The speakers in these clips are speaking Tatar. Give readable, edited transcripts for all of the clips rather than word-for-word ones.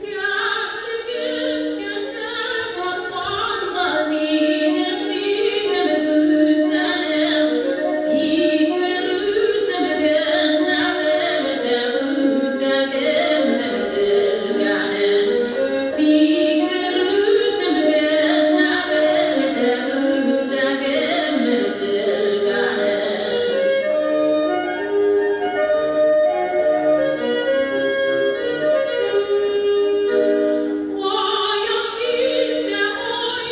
Яшь түгел чәчәк атканда сине сөйдем, гүзәлем. Тик берүзем генә бетә үзәгемнең өзелгәне. Тик берүзем генә бетә үзәгемнең өзелгәне. Аяз кичтә ай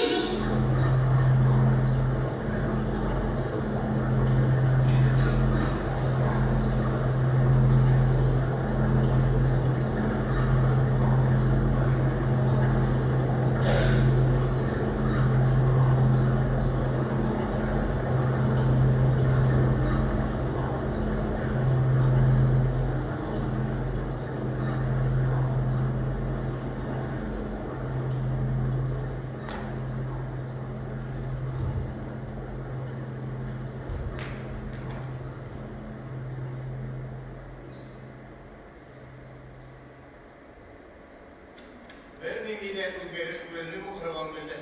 Бернинди дә үзгәреш күренми бу кырган гөлдә.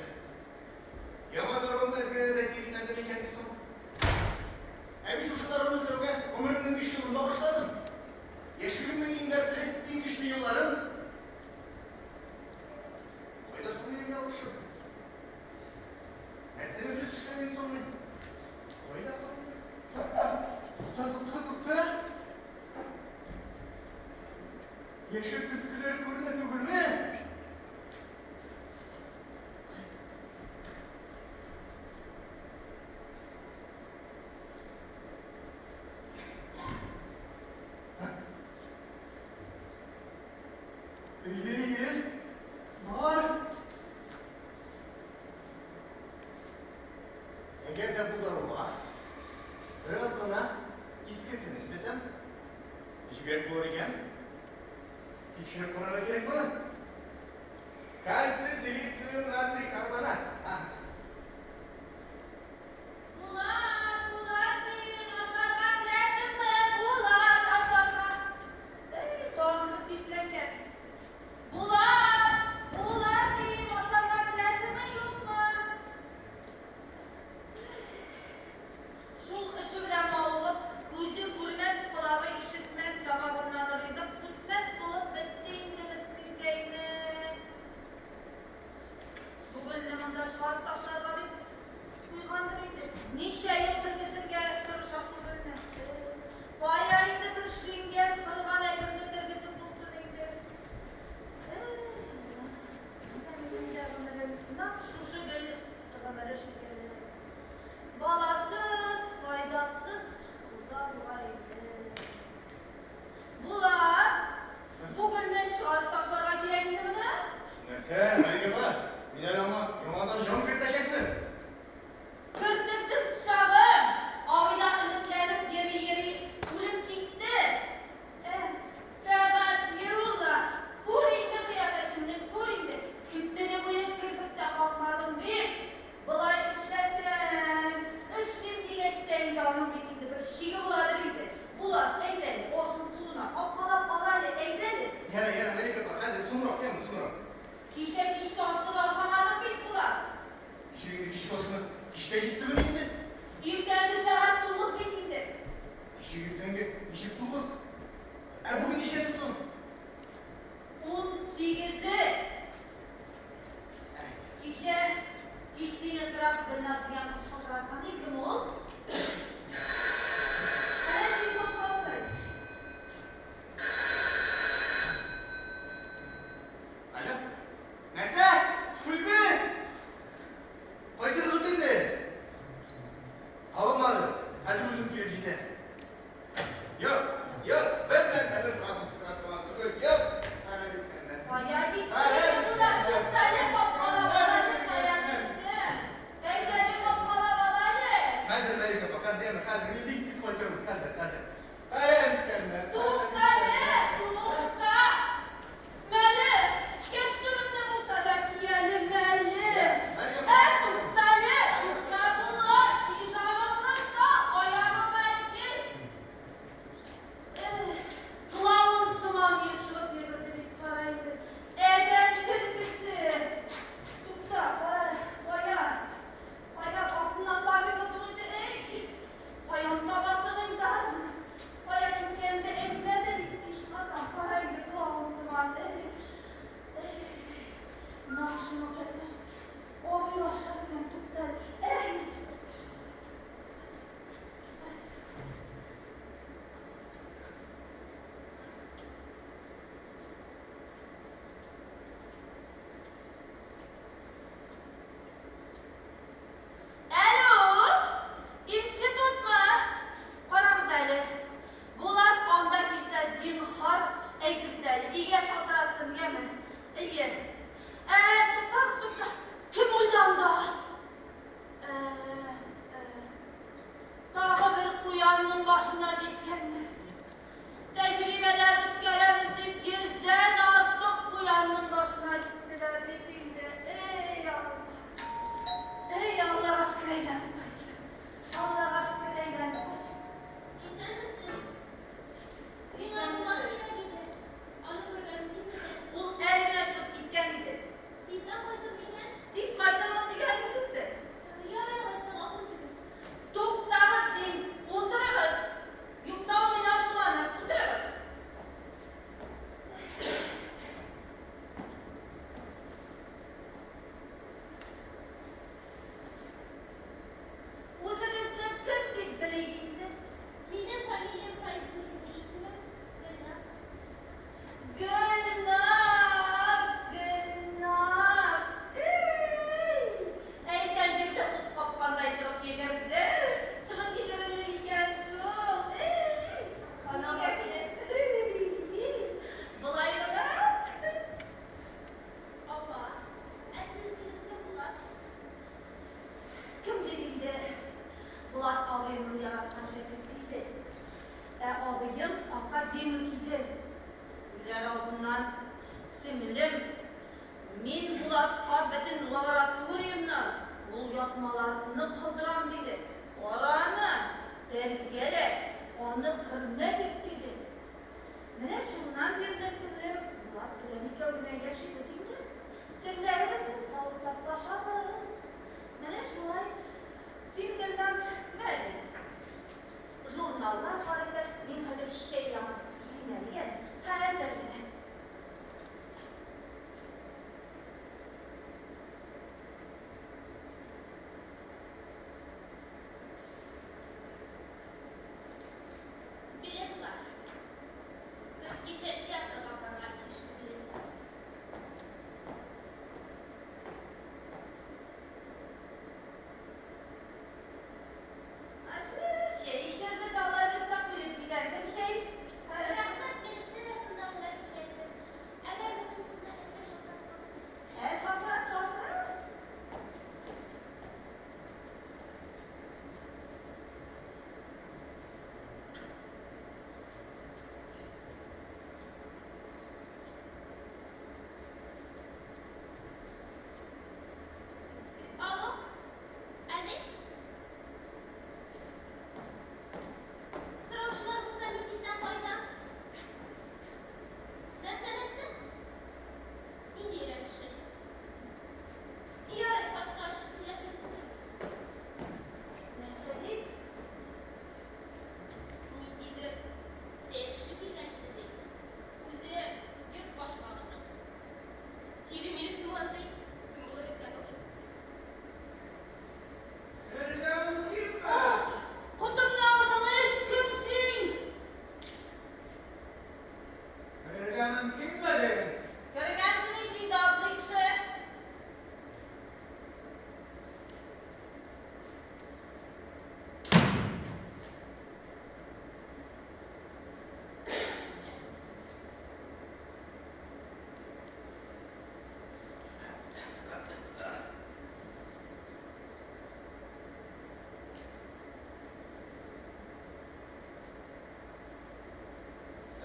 Яңа даруым әз генә дә тәэсир итмәде микән ди соң? Ә мин шушы даруны эзләүгә гомеремнең биш елын багышладым. Яшьлегемнең иң дәртле, иң көчле елларын. Кайда соң минем ялгышым? Нәрсәне дөрес эшләмим соң мин? Кайда соң? Тукта, тукта, тукта! Яшел төрткеләр күренә түгелме? Әйе, әйе, бар. Әгәр дә бу даруга бераз гына искесен өстәсәм, ничегрәк булыр икән? Тикшереп карарга кирәк моны. Кальций, силициум, натрий, карбонат. Булат, Булат дим, ашарга теләсеңме? Булат, ашарга. Эй, тагын бикләнгән. Булат, Булат дим, ашарга теләсеңме, юкмы? Шул эше белән мавыгып, күзе күрмәс, колагы ишетмәс, тамагыннан ризык үтмәс булып бетте инде мескенкәйнең. Бу гөлне монда чыгарып ташларга дип куйгандыр инде. Ничә ел тергезергә тырыша шул гөлне. Кая инде бер шиңгән, корыган әйберне тергезеп булсын инде. Эх, менә минем дә гомерем нәкъ шушы гөл гомере шикелле. Баласыз, файдасыз уза бугай инде. Булат, бу гөлне чыгарып ташларга кирәк инде моны. Нәрсә, Мәликә апа? Мин әле аңа яңадан җан кертәчәкмен. Кертерсең пычагым! Абыйдан өметләнеп йөри-йөри үлеп китте. Әстәгъфирулла! Күр инде кыяфәтеңне, күр инде! Төне буе керфек тә какмадың бит! Болай эшләсәң, эшлим дигәч тә инде аның бит инде бер чиге буладыр инде. Булат, әйдә әле, ашың суына, капкалап ал әле, әйдә әле. Ярар, ярар, Мәликә апа, хәзер соңрак, яме, соңрак. Кичә кичке ашны да ашамадың бит, Булат. Ничек инде кичке ашны? Кич тә җиттемени инде? Иртәнге сәгать тугыз бит инде. Ничек иртәнге? Ничек тугыз? Ә бүген ничәсе соң? 18-е. Кичә кич сине сорап Гөлназ дигән кыз шалтыраткан ди, кем ул? Әнә телефон шалтырый. журналлар бар инде. Мин хәзер чәй яңартып килим әле, яме? Хәзер генә. Билетлар. Без кичә театрга барырга тиешле билетлар. Хәзер чәй эчәрбез, Алла бирсә, куеп җибәрдем чәй. Рәхмәт, мин өстәл артында гына килгән идем. Әгәр мөмкин булса, әнкә шалтыратмам. Ә, шалтырат, шалтырат. Алло, әни? Сораучылар булса, мин тиздән кайтам. Нәрсә, нәрсә? Нинди өйрәнешер? Ярый, кайткач сөйләшеп бетерербез. Нәрсә ди? Ниндидер сәер кеше килгән иде, ди. Үзе йорт башмагы. Тире-мире сыман, ди. Кем булыр икән ул? Керергә мөмкинме? Котымны алдың, эш, кем син? Керергә мөмкинме дим? Кергәнсең ич инде, абзый кеше.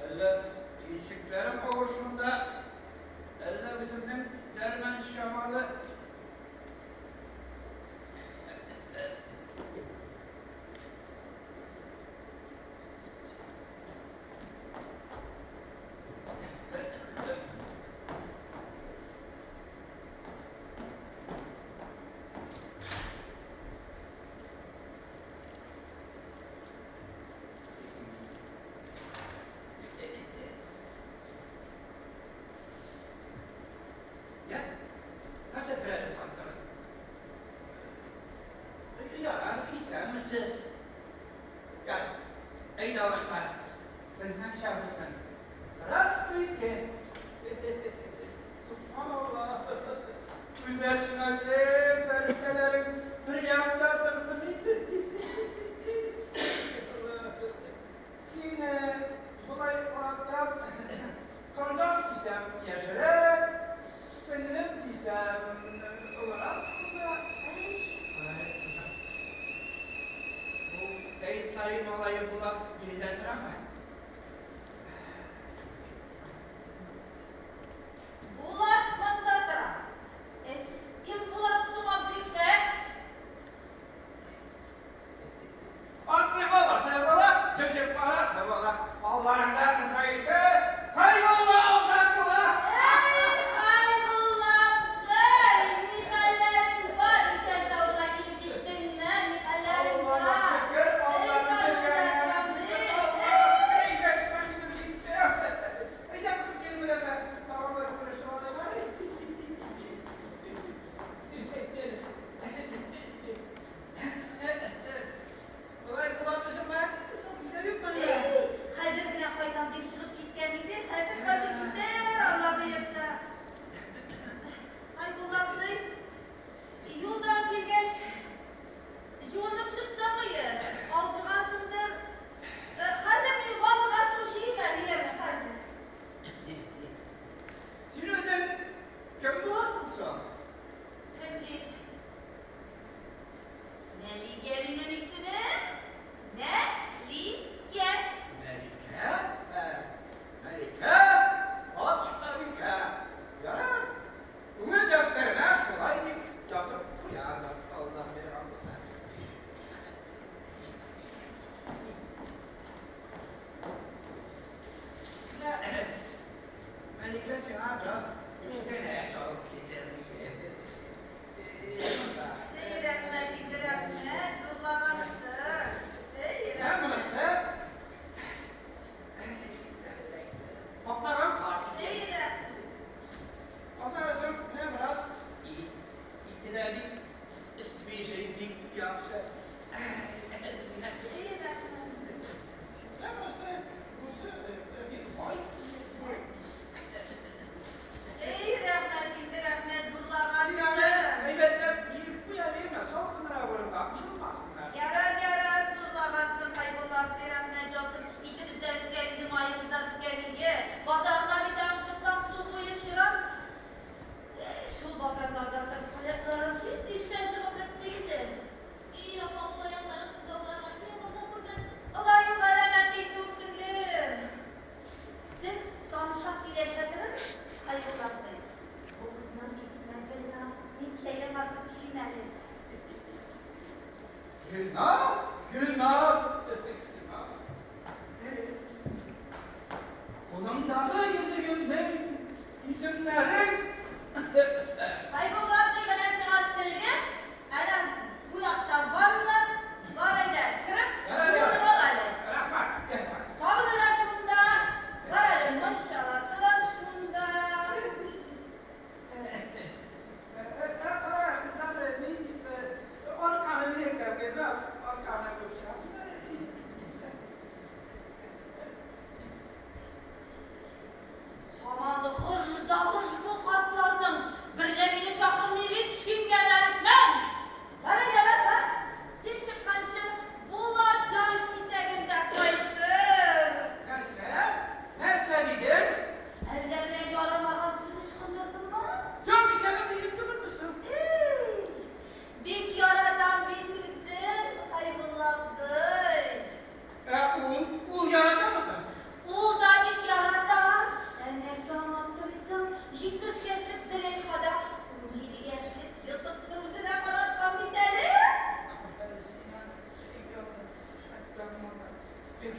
Әллә төенчекләрем авыр шунда, әллә үземнең дәрман чамалы. Я, нәрсә терәлеп каттыгыз? Ярар, исәнмесез. Ярар, әйдә алайса, сезнеңчә булсын. Здравствуйте. Субханалла. Күзләрнең гаҗәп фәрештәләрең бер якта торсын инде. Сине болай карап торам, кордаш дисәм, яшьрәк, сеңлем дисәм, олырак да. Бу Сәет малае Булат биредә торамы? Булат монда тора. Ә сез кем буласыз соң, абзый кеше? Атлы баласы була, җемҗем карасы була. Алларында мөхәйсе, Хәйбулла озак була. Әй, Хәйбулла абзый, ни хәлләрең бар? Исән-сау гына килеп җиттеңме? Ни хәлләрең Аллага бар? шөкер, Эй, Алланың Хәйбулла биргәненә абзый, шөкер, Аллага.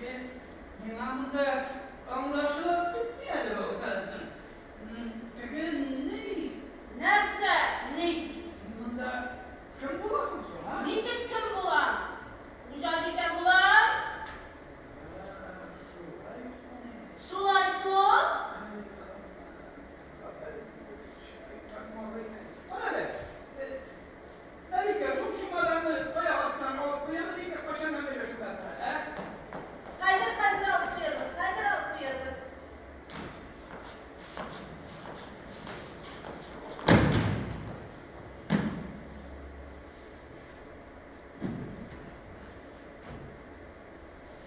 Теге миңа монда аңлашылып бетми әле ул. Теге ни? Нәрсә ни? Син монда кем буласың соң, а? Ничек кем булам? Хуҗабикә булам. Шулай шул. Шулай шул. Кара әле. Мәликә, шул чемоданны аяк астыннан алып куегыз инде, кайчаннан бирле шунда тора, ә? Хәзер, хәзер алып куярбыз, хәзер алып куярбыз.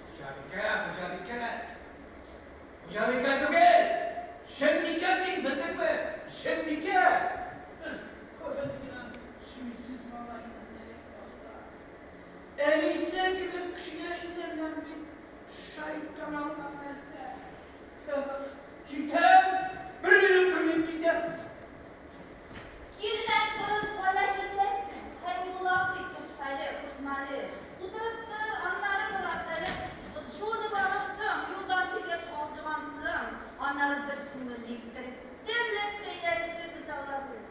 Хуҗабикә, хуҗабикә. Хуҗабикә түгел! Чынбикә син, белдеңме? Чынбикә! Күрдем сиңа чүйсез малайны, әй Алла. Әнисе кебек кешегә өйләнгән бит, шайтан алган нәрсә. Китәм, бер минут тормыйм, китәм. Килмәс борын кая китәсең? Хәйбулла абзый, туктале, кызмале. Утырып тор, аннары бераз әле жуынып алырсың, юлдан килгәч алҗыгансың. Аннары бер күңелле иттереп, тәмләп чәйләр эчербез алабыз.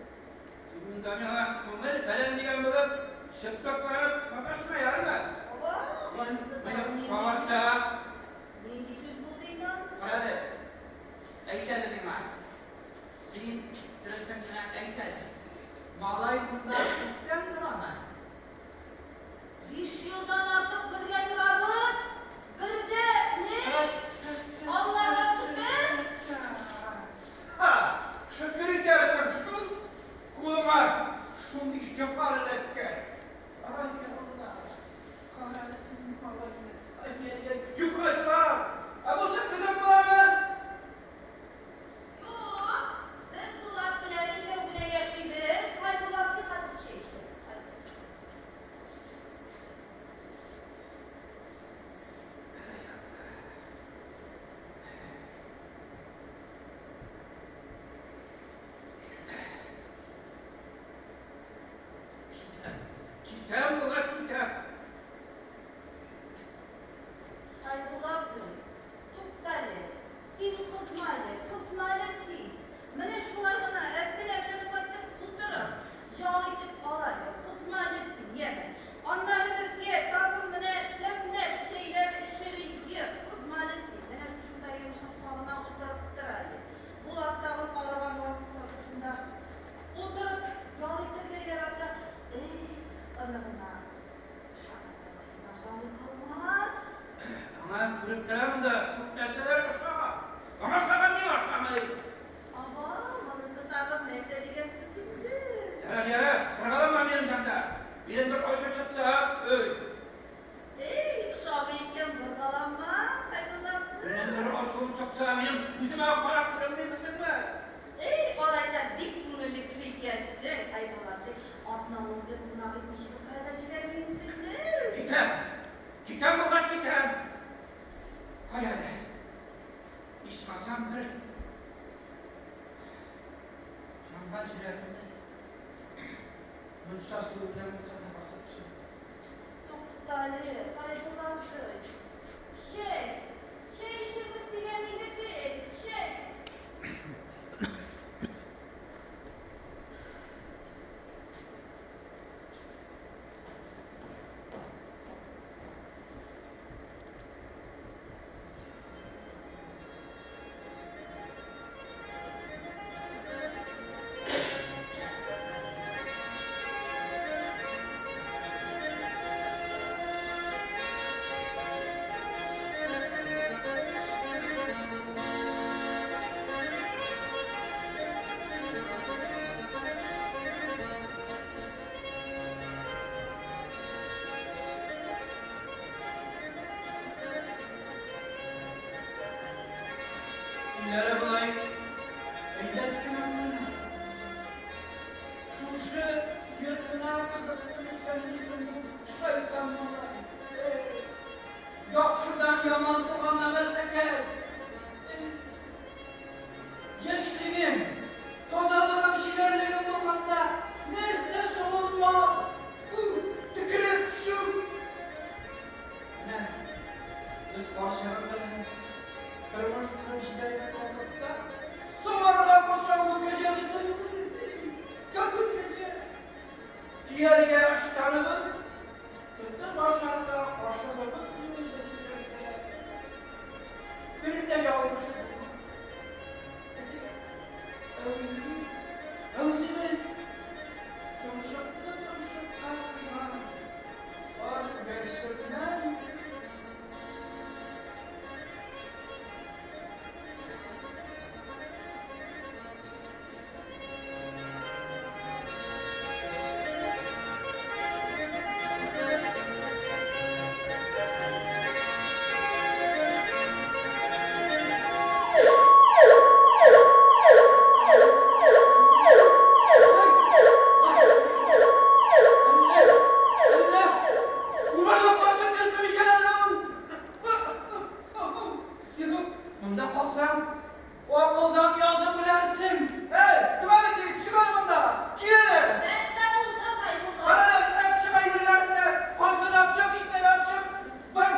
Син монда миңа күңел фәлән дигән булып, чыпта карап маташма, ярыймы? Ава, анысы Мыек тагын нинди кабарчак. Нинди сүз булды инде анысы? Карале, әйт әле миңа. Син дөресен генә әйт әле. Малай монда күптән торамы? 5 елдан артык бергә торабыз. Бер дә ни? Аллага шөкер. Ха, шөкер итәрсең шул. Кулыңа шундый җофар эләккән. Ай, Алла, карале син малайны. Ай-яй-яй, юкка җылар. Ә бусы кызың буламы? Юк, без Булат белән икәү генә яшибез. Хәйбулла абзый, хәзер чәй эчәбез. Хәзер. Китәм, китәм, Булат, китәм. Хәйбулла абзый, туктале, син кызма әле, кызма әле син. Менә шулай гына, әз генә менә шулай итеп утырып, ял итеп ал әле, кызма әле син, яме. Аннары бергә тагын менә тәмләп чәйләр эчерик, кызма әле син. Менә шушында йомшакка гына утырып тор әле. Булат тагын арыган вакытта шушында утырып ял итәргә ярата. Эй, оныгына ышанып бабасына ошамый калмас. Аңа күреп торам да, күп нәрсәләр ошамый. Аңа ошаган миңа ошамый. Ава, монысы тагын нәрсә дигән сүз инде? Ярар, ярар, боргаланма минем янда. Минем бер ачу чыкса, өй. Эй, ошамый икән, боргаланма, Хәйбулла абзый. Минем бер ачуым чыкса, минем күземә карап күренми, белдеңме? Эй, алайса бик күңелле кеше икәнсең, Хәйбулла абзый. Атна-ун көн кунак итмичә беркая да җибәрмим үзеңне. Китәм. Китәм булгач китәм. Кая әле? Ичмасам бер янган җөрәгемне мунча суы белән булса да басып төшерим. Туктале, Хәйбулла абзый. Чәй, чәй эчербез дигән идек бит, чәй. Өйләре болай әйбәт кенә күренә. Шушы йортына кызыксын икән соң бу шайтан малай? Эй, яхшыдан яман туган нәмәрсәкәй. Яшьлегем, тазалыгым, чибәрлегем булганда, нәрсә соң ул мал? Төкереп төшү. Менә без карчык Балачагың белән тормыш корып җибәргән вакытта соңарга корсаң кәҗәбез дә юк иде. Кәпе кәҗә. Кияргә ыштаныбыз, тотып ашарга кашыгыбыз юк иде дисәң дә, бер дә ялгыш булмас. Ә үзебез, ә үзебез томшыкны томшыкка куйган пар күгәрченнәр идек. Әллә, әллә, убырлы карчык килде микән әллә бу? Монда калсаң, акылдан язып үләрсең. Әй, кем әле син? Чык әле монда. Кил әле. Нәрсә булды, Хәйбулла? Бар әле, әп чык әйберләрне. Казны да алып чык, итне дә алып чык. Бар,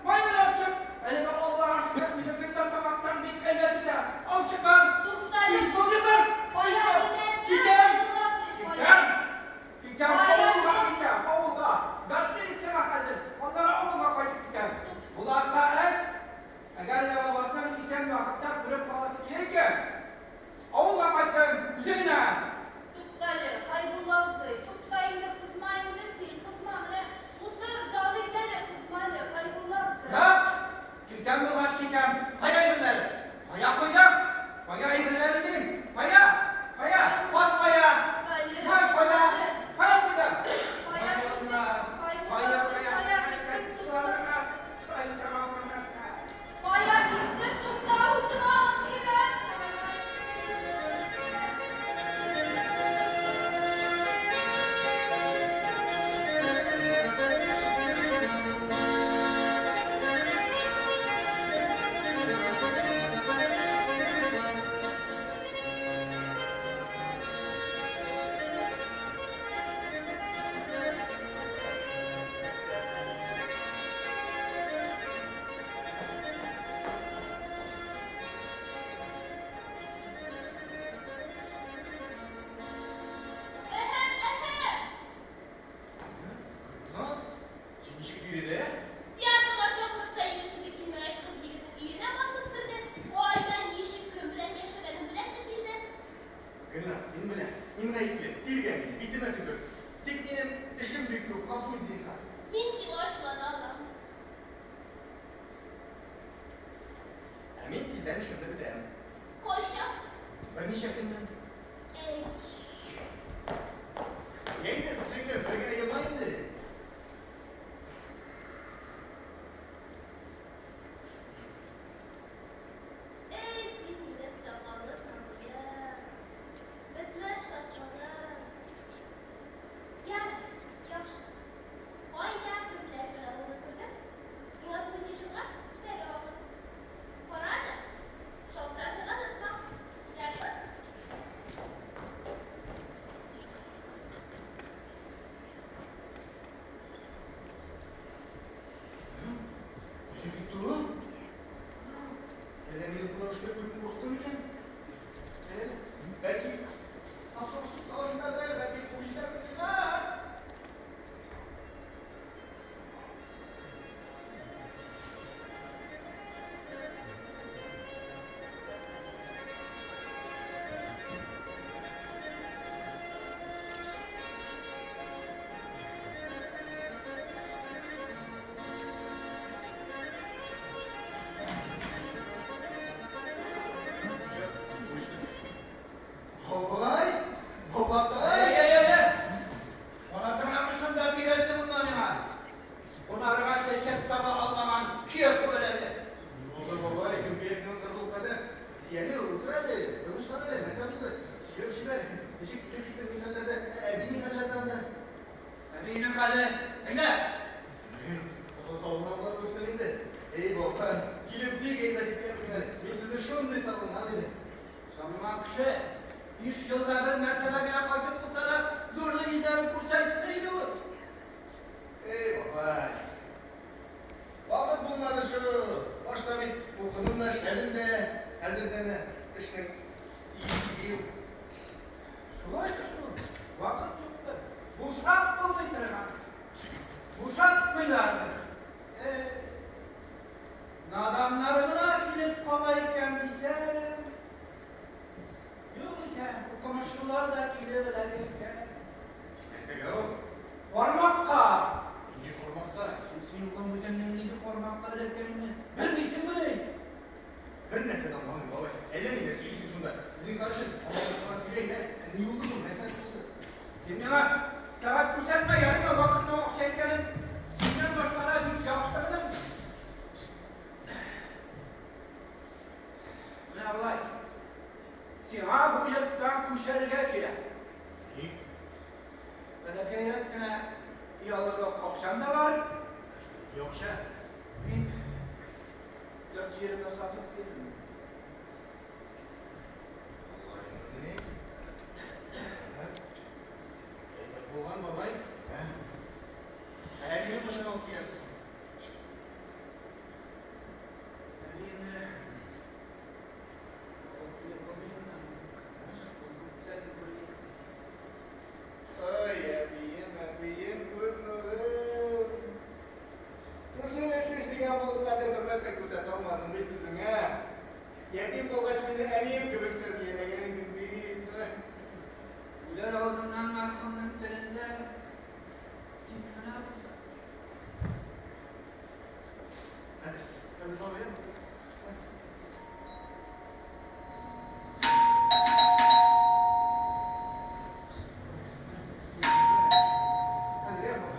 майны да алып чык. Әлегә Аллага шөкер, үземнең дә тамактан бик әйбәт үтә. Алып чык бар. Туктале. Тиз бул дип бар. Кая Тиз бул. китәсең, Китәм. Хәйбулла абзый, кая? Китәм. Китәм, Кая авылга китәсең? китәм, авылга. Гостиницага хәзер. Аннары авылга кайтып китәм. Булатка әйт, әгәр дә бабасын исән вакытта күреп каласы килә икән, авылга кайтсын, үзе генә. Туктале, Хәйбулла абзый, тукта инде, кызма инде син, кызма, менә утыр, ял ит әле, кызма әле, Хәйбулла абзый. Юк, китәм булгач китәм. Кая әйберләр? Кая куйдың? Кая әйберләр дим? Кая? Кая? Бас кая? Туктале, Май кая? Кая куйдың? Кая киттең? Кая, Хәйбулла абзый, кая? кая киттең, тукта? Шайтан алгыр нәрсә. Кая киттең, тукта, үзем алып киләм. Әһәм, әһәм! Гөлназ, син ничек биредә? Театрга чакырып та егет үзе килмәгәч, кыз егетнең өенә басып керде. Кайда, ничек, кем белән яшәгәнен беләсе килде. Гөлназ, мин беләм, мин гаепле, тиргә мине, битемә төкер. Тик минем эшем бик күп, гафу ит, зинһар. Мин сиңа ачулана аламмы соң? Ә мин тиздән эшемне бетерәм. Кайчан? Берничә көннән. Әй. Йә инде, сеңлем, бер генә елмай инде. Әй, син минем сакаллы сабыем. Бетмәс шатлыгым. Ярый, яхшы. Кайда, кемнәр белән булып күрдем? Миңа бүген дежурга китәргә вакыт. Кара аны, шалтыратырга онытма. Ярыймы? Кайда китте ул? Әллә мине бу рәвешле күреп курыкты микән? Әле, бәлки, автобус тукталышындадыр әле, бәлки, куып җитәрмен. Гөлназ! Бабай! Бабакай! Әй, әй, әй, әй! Канатыңның очында тирәсе булма миңа. Кунарга чәчәк таба алмаган көя күбәләге. Ни булды, бабай? Кем кырды ул кадәр? Яле, утыр әле, тынычлан әле, нәрсә булды? Сөйләп җибәр. Ничек килеп киттең, ни хәлләрдә? Әби ни хәлләрдә анда? Әбинең хәле, әйдә! Кызыл сабына була күрсен инде. Эй, бабай, килеп бик әйбәт иткәнсең әле. Мин сезне шундый сагынган идем. Сагынган кеше 5 елга бер мәртәбә генә кайтып булса да, нурлы йөзләрен күрсәтсен иде ул. Эй, бабай. Вакыт булмады шул. Хәзер дә әнә эшнең иге-чиге юк. Шулай да шул, вакыт юктыр. Бушап булмый торган. Бушатмыйлардыр. Эй, наданнар гына килеп кала икән дисәм, юк икән, укымышлылар да килеп эләгә икән. Нәрсәгә ул? Кармакка! Нинди кармакка? Син, улым, үзеңнең нинди кармакка эләккәнеңне белмисеңмени? Бер нәрсә дә аңламыйм, бабай. Әллә ниләр сөйлисең шунда. Зинһар өчен, тамак кына сөйлә инде, ә? Ни булды соң? Нәрсә булды? Син миңа сәгать күрсәтмә, ярыймы, вакытның акча икәнен синнән башка да бик яхшы беләм. Менә болай. Сиңа бу йорттан күчәргә кирәк. Ник? Бәләкәйрәк кенә өй алырлык акчам да бар. Нинди акча? Мин йорт җиремне сатып килдем. Алай-мыни? Так. Әйбәт булган, бабай. Ә? Ә әбине кайчан алып киләбез? Әбиемне алып килеп булмый инде. Ул күптән гүр иясе. Ай, әбием, әбием, күз нурым. Шушы эш эш дигән булып кадер-хөрмәт тә күрсәтә алмадым бит үзеңә. Ятим калгач мине әнием кебек тәрбияләгән идең бит. Үләр алдыннан мәрхүмнең телендә син генә булдың. Хәзер, хәзер бабай. Хәзер. Хәзер, я, бабай.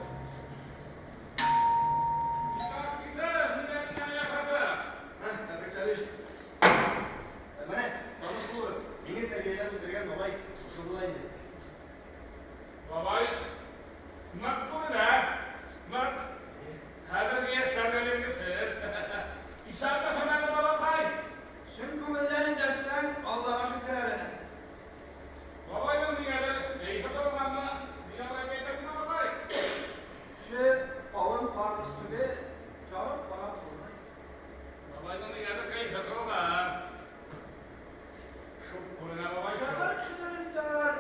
Һә, Әбрик Сәлиш. Менә, таныш булыгыз. Мине тәрбияләп үстергән бабай шушы була инде. Бабай, нык күренә, нык. Хәзерге яшьләргә биргесез. Исәнме, хөрмәтле бабакай? Чын күңелдән эндәшсәң, Аллага шөкер әле. Бабайның нигәдер кәефе кырылганмы? Мин алай әйтәсеңме, бабай? Кеше кавын карбыз түгел, ярып карап булмый. Бабайның нигәдер кәефе кырылган. Шук күренә бабай. Шәһәр кешеләре бит алар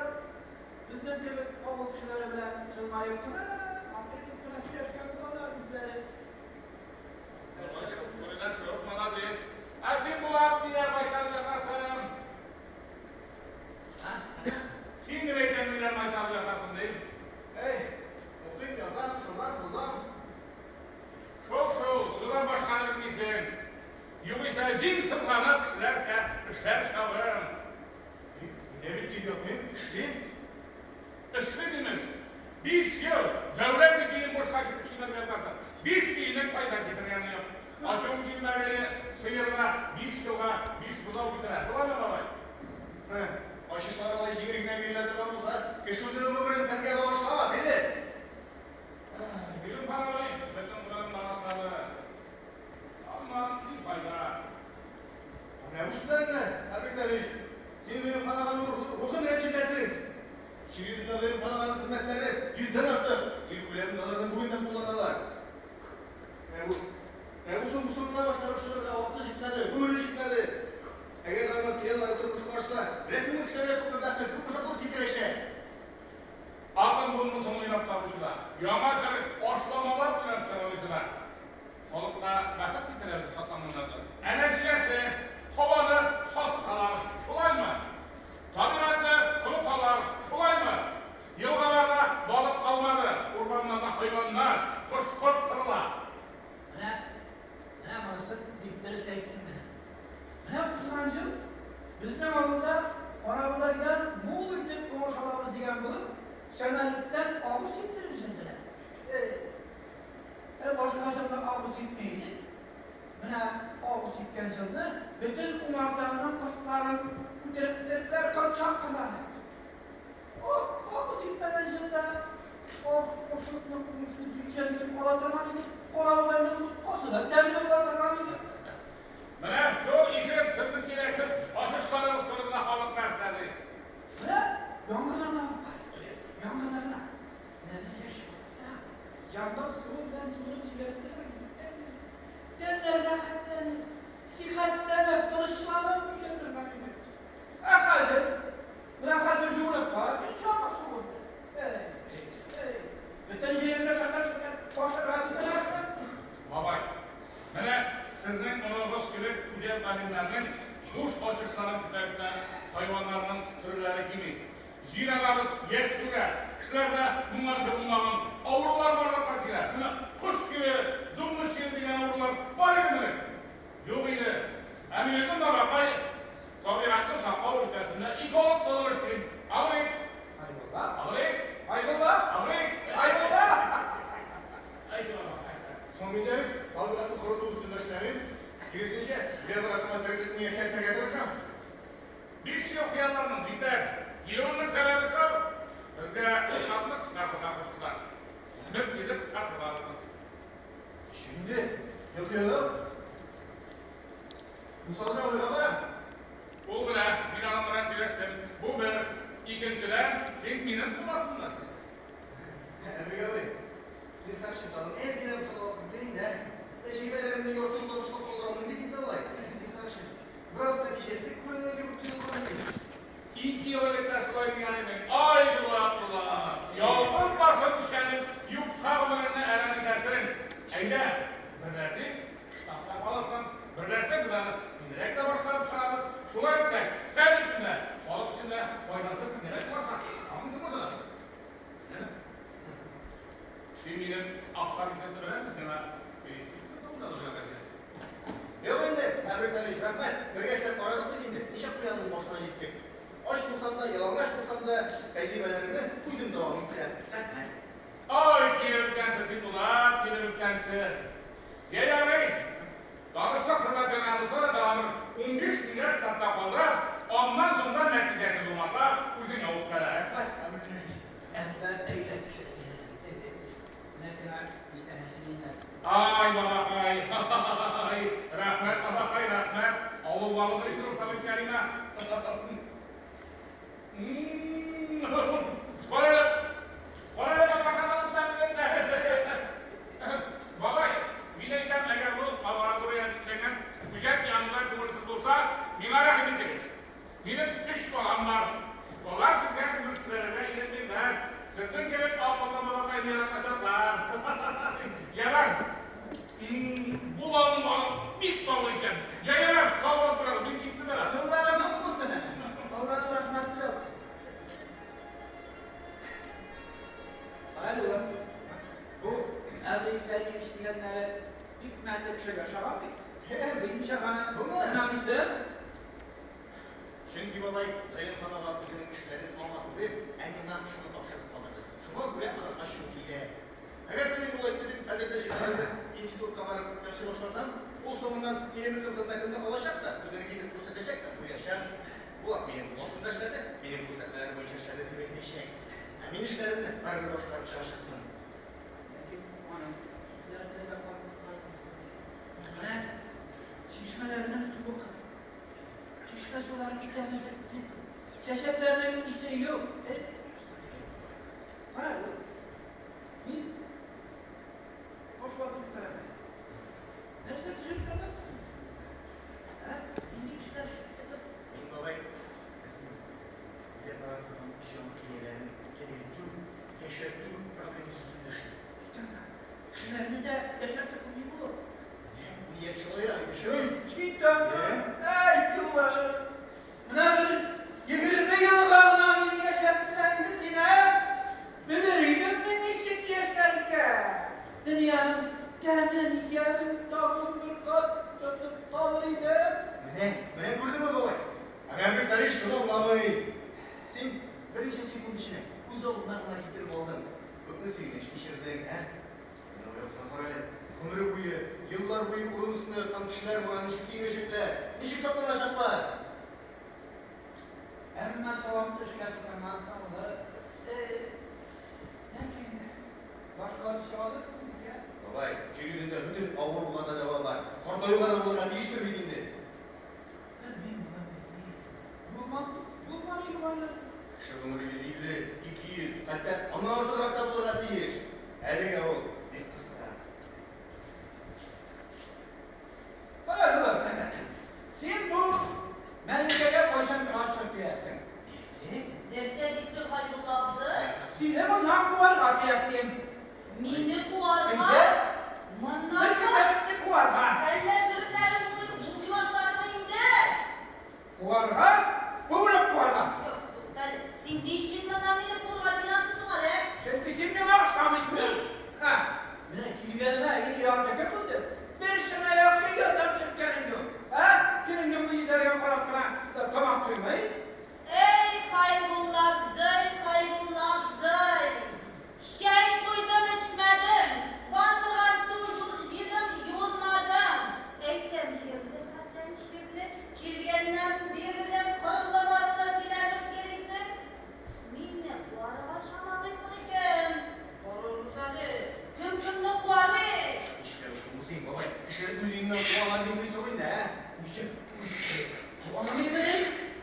безнең кебек авыл кешеләре белән җылмаеп кына, матур итеп кенә сөйләшкән булалар үзләре. Бабай шук күренә, шук, молодец. Ә син, Булат, ниләр майтарып ятасың? Һа, Хәсән? Син генә әйтәм, ниләр майтарып ятасың, дим. Әй, укыйм, язам, сызам, бозам. Шул шул, узудан башканы белмисең. Югыйсә җиң сызганып кешеләрчә эшләр чабым. Мин бит тик ятмыйм, эшлим. Эшлим имеш. 5 ел дәүләт ипиен бушка кимереп ятасың. 5 тиенен кайдан китергәне юк. Ачуым килмәгәе, сыерга 5 елга биш бозау китерә. Буламы, бабай? Һә, ачышлар алай җиңел генә бирелә торган булса, кеше үзенең гомерен фәнгә багышламас иде. Гыйлемхан абый бөтен гомерен багышлады. Аннан ни файда? Менә бу сүзләреңнән, Әбрик Сәлиш, син Гыйлемхан аганың рухын рәнҗетәсең. Җир йөзендә Гыйлемхан аганың хезмәтләре 100дән артык. Ил күләмендә аларны бүген дә кулланалар. Менә бу соңгысын гына башкарып чыгарга вакыты җитмәде, гомере җитмәде. Әгәр аның хыяллары тормышка ашса, беләсеңме, кешеләргә күпме бәхет, күпме шатлык китерәчәк. Атом бомбасын уйлап табучылар, яңа төр ашламалар уйлап чыгаручылар. Халыкка бәхет китерә дип шатланганнардыр. Ә нәтиҗәсе һаваны сасыталар, шулаймы? Табигатьне корыталар, шулаймы? Елгаларда балык калмады, урманнарда хайваннар, кош-корт кырыла. Менә, менә монысын бик дөрес әйттең менә. Менә узган ел безнең авылда карабодайдан мул итеп уңыш алабыз дигән булып, сәмәлектән агу сиптереп җибәрделәр. Башка елны агу сипми идек. Менә агу сипкән елны бөтен умартамның кортларын үтереп бетерделәр, корт чаккырлар. Агу сипмәгән елда ак ашлыкны уңышны бик шәп итеп ала торган идек. Карабодайның боткасы да тәмле була торган иде. Менә күр ишет, сезнең кирәксез ачышларыгыз турында халык нәрсә. Менә яңгырларына алып яңгырларына. Менә без яшь вакытта яңгыр суы белән юынып җибәрсәң, тәннәр рәхәтләнеп, сихәтләнеп, тынычланып китә. үҗәт галимнәренең буш ачышларын көтә-көтә хайваннарның төрләре кими. Җир анабыз яшь түгә, кешеләрдә моңарчы булмаган авырулар барлыкка килә. Менә кош чире, дуңгыз чире дигән авырулар бар идеме элек? Юк иде. Ә мин үзем, бабакай, табигатьне саклау өлкәсендә эколог булып эшлим. Алыйк! Айбулла. Алыйк! Айбулла! Алыйк! Айбулла! Әйдә, бабакай. Соң мин дә бит табигатьне корыту өстендә эшләмим. Киресенчә, географияне тереклекне яшәртергә тырышам. Биш ел хыялларның җитәр. Килүемнең сәбәбе шул, безгә штатны кыскартырга куштылар. Без сине кыскартырга булдык. Ничек инде? Елкы-еллык? Мусалдыр абыйга барам. Ул белә, мин аның белән сөйләштем. Бу бер. Икенчедән, син минем кул астында эшлисең. Әмиргә абый, зинһар өчен тагын әз генә булса да вакыт бир инде, ә? Тәҗрибәләремне ярты юлда ташлап калдырамын бит инде алай. Зинһар өчен. Бераз нәтиҗәсе күренә кебек тоелган иде. Ике ел элек тә шулай дигән идең. Ай, Булат, Булат, ялгыз башың чәнеп, юкка гомереңне әрәм итәсең. Әйдә, берләшик, штабта калырсың. Берләшсәк, без аны тизрәк тә башкарып чыгарбыз. Шулай итсәк, фән өчен дә, халык өчен дә файдасы тизрәк булачак. Аңлыйсыңмы шуны? Син минем авторитетны беләсең, сиңа Юк инде, Әбрик Салич, рәхмәт. Бергә эшләп карадык бит инде, ничә куянның башына җиттек. Ач булсам да, ялангач булсам да, тәҗрибәләремне үзем дәвам иттерәм. Рәхмәт. Ай, килеп беткәнсең син, Булат, килеп беткәнсең. Йә, ярый. Танышлык хөрмәтенә булса да тагын бер 15 көнгә штатта калдырам, аннан соң да нәтиҗәсе булмаса, үзеңә үпкәлә. Рәхмәт, Әбрик Салич. Әмма әйбәт кеше син. Менә сиңа күчтәнәче миннән. Ай, бабакай, ай, рәхмәт, бабакай, рәхмәт. Авыл балыдыр инде ул Табиб Кәримә. Кара әле, кара әле, бабакай, балык Бабай, мин әйтәм, әгәр бу лаборатория бикләнгән үзәк янында күңелсез булса, миңа рәхим итегез. Минем өч балам бар. Алар сезгә күңелсезләнергә ирек бирмәс. Сезнең кебек акыллы балакайны яратачаклар. Ярар. Бу балның балы бик баллы икән. Я, ярар, сау булып торыгыз, мин киттем әле. Юллары мул булсын әле. Алланың рәхмәте яусын. Карале, улым, бу Әбри Сәлиевич дигәннәре бик мәлле кешегә ошаган бит. Син ничек аны сынамыйсың? Чөнки бабай Гыйлемхан ага үзенең эшләрен аңа түгел, ә миңа шуны тапшырып калдырды. Шуңа күрә аның ачуы килә. Әгәр дә мин болай итеп хәзер тәҗрибәләрне институтка барып ясый башласам, ул соңыннан минем бөтен хезмәтемне алачак та, үзенеке итеп күрсәтәчәк тә куячак. Булат минем кул астында эшләде, минем күрсәтмәләр буенча эшләде дип әйтәчәк. Ә мин эшләремне барыбер башкарып чыгачакмын. Ләкин аның сүзләренә дә катмасларсың. Менә чишмәләрнең суы кырый. Чишмә суларының тәме бетте. Чәчәкләрнең исе юк. Э? Кара, мин баш ватып утырам әле. Нәрсә төзеп ятасың? Ә? Нинди эшләр эшләп ятасың? Мин, бабай, безнең илә бара торган җан ияләрен терелтү, яшәртү проблемасы өстендә эшлим. Кит аннан. Кешеләрне дә яшәртеп булмый булыр. Ният шулайрак иде шул. Кит аннан. Әй, юллар. Менә бер 20 елга гына мине яшәртсәң иде син, ә? Белер идем мин ничек яшәргә. Дөньяның тәмен, ямен тагын бер кат татып калыр идем. Менә, менә күрдеңме, бабай? Ә Мәмбек Салих шуны аңламый. Син берничә секунд эченә күз алдына гына китереп алдың. Күпме сөенеч кичердең, ә? Менә уйлап та кара әле, гомере буе, еллар буе урын өстендә яткан кешеләр моңа ничек сөенәчәкләр, ничек шатланачаклар? Әмма саваплы эшкә тотынгансың, улым. Ләкин башкарып чыга алырсың микән? Бабай, җир йөзендә бөтен авыруга да дәва бар. Картаюга да булырга тиештер бит инде. Белмим, улым, белмим. Булмас, булмар югары. Кеше гомере 150, 200, хәтта аннан артыграк та булырга тиеш. Әлегә ул бик кыска. Кара, улым, син бу мәликәгә кайчан каршы киләсең? Нәрсә? Нәрсә дисең, Хәлиулла абзый? Сине моннан куарга кирәк дим. Мине куарга? Әйдә. Моннанмы? Бер көпәкне куарга. Әллә шөрепләрең шулай ук бушый башладымы? Куарга? Бу менә куарга. Юк, туктале. Син ни өчен моннан мине куырга җыенасың соң әле, ә? Чөнки син миңа ошамыйсың. Ник? Ха, менә килгәнемә инде ярты көн булды. Бер чынаяк чәй ясап чыкканым юк. Ә? Телеңне болай изәргә карап кына тамак туймый. Эй, Хәйбулла абзый, Хәйбулла абзый! Чәй куйдым, эчмәдең, кандыгач су җыйдым, юынмадың. Әйтәм җирле, Хәсән, чирле, килгәннән бирле кырлы-барлы сөйләшеп йөрисең. Мине куарга чамалыйсың икән. Карарбыз әле, кем кемне куар бит. Нишләп соң бу син, бабай? Кешене үз өеннән куалар димени соң инде, ә? Ничек үз өе? Танымыймыни?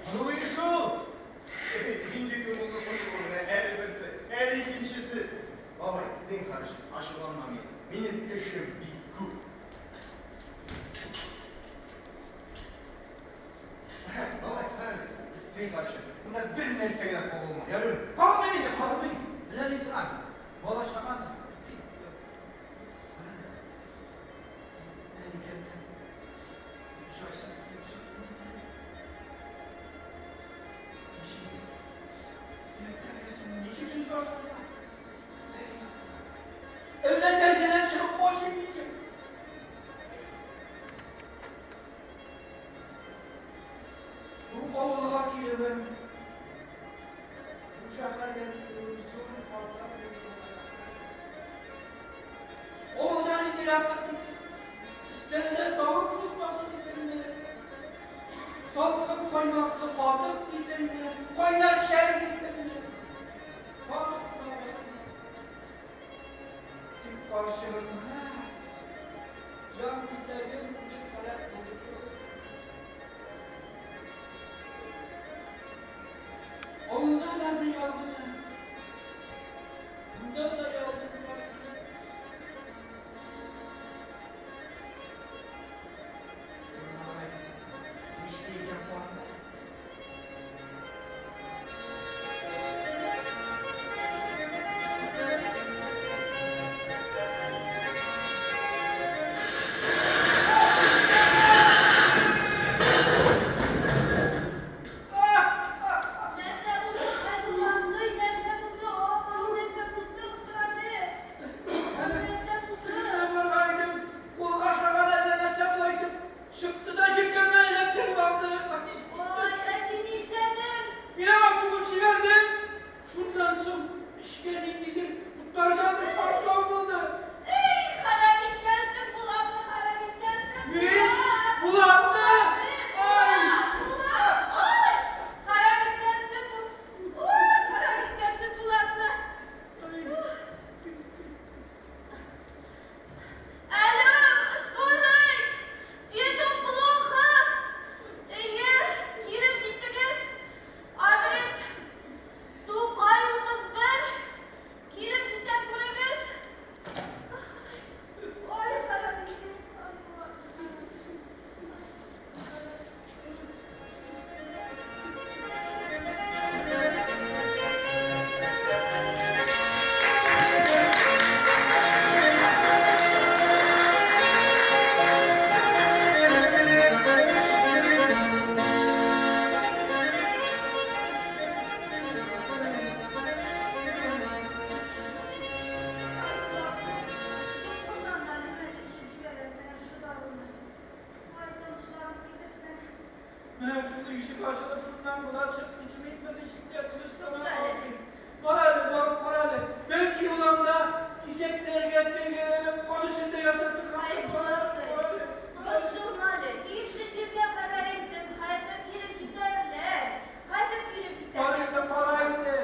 Аның өе шул! Инде кем булды соң шул менә, әле берсе, әле икенчесе. Бабай, зинһар өчен, ачуланма миңа. Минем эшем бик күп. Бабай, кара әле, зинһар өчен, монда бер нәрсәгә дә кагылма, ярыймы? Кагылмыйм инде, кагылмыйм. Менә мин сиңа бала-чаганы. Ничек сүз башларга? Әллә тәрәзәдән чыгып качыйм микән? Бу авылга килүем, бу шәһәргә килүем зур хата булды. Авылда нинди рәхәт иде. Өстәлдә тавык шулпасы дисеңме, салкын каймаклы катык дисеңме, кайнар чәй дисеңме. Барысы да бар иде. Тик карчыгым менә җан кисәгем дип һәлак булды шул. Авылда да бер ялгызым. Монда да ялгыз башым. Ай, нишли икән карт? Нәрсә булды, Хәйбулла абзый, нәрсә булды? Апам, нәрсә булды? Утыр әле. Нәрсә булды? Менә барган идем, кулга ашаган әллә нәрсә болай итеп чыкты да җилкәмнән эләктереп алды. Ай, ә син нишләдең? Мин аңа сугып җибәрдем. Шуннан соң эчкә ниндидер утлардан бер шартлау булды. Эй, харап иткәнсең, Булатны харап иткәнсең. Мин? Булат! Булатны? Ай! Булат, ай! Харап иткәнсең, ой, харап иткәнсең Булатны. Алло, скорый! Деду плохо! Әйе, килеп җиттегез. Адрес Тукай 31. Килеп җитә күрегез. Ой, харап иткән. Ай, Булат. Дулкынланма, әле эчеп җибәрәм, менә шушы даруны. Ай, тынычланып китерсең. Менә шул ишек ачылып, шуннан Булат чыкканчы мин берничек тә тынычлана Туктале. алмыйм. Бар әле, барып кара әле. Бәлки ул анда кисәкләргә телгәләнеп, кан эчендә ята торгандыр. Ай, Бар әле, Булат, бар әле. борчылма әле. Тиешле җиргә хәбәр иттем, хәзер килеп җитәрләр. Хәзер килеп Бар җитәрләр. инде, кара инде.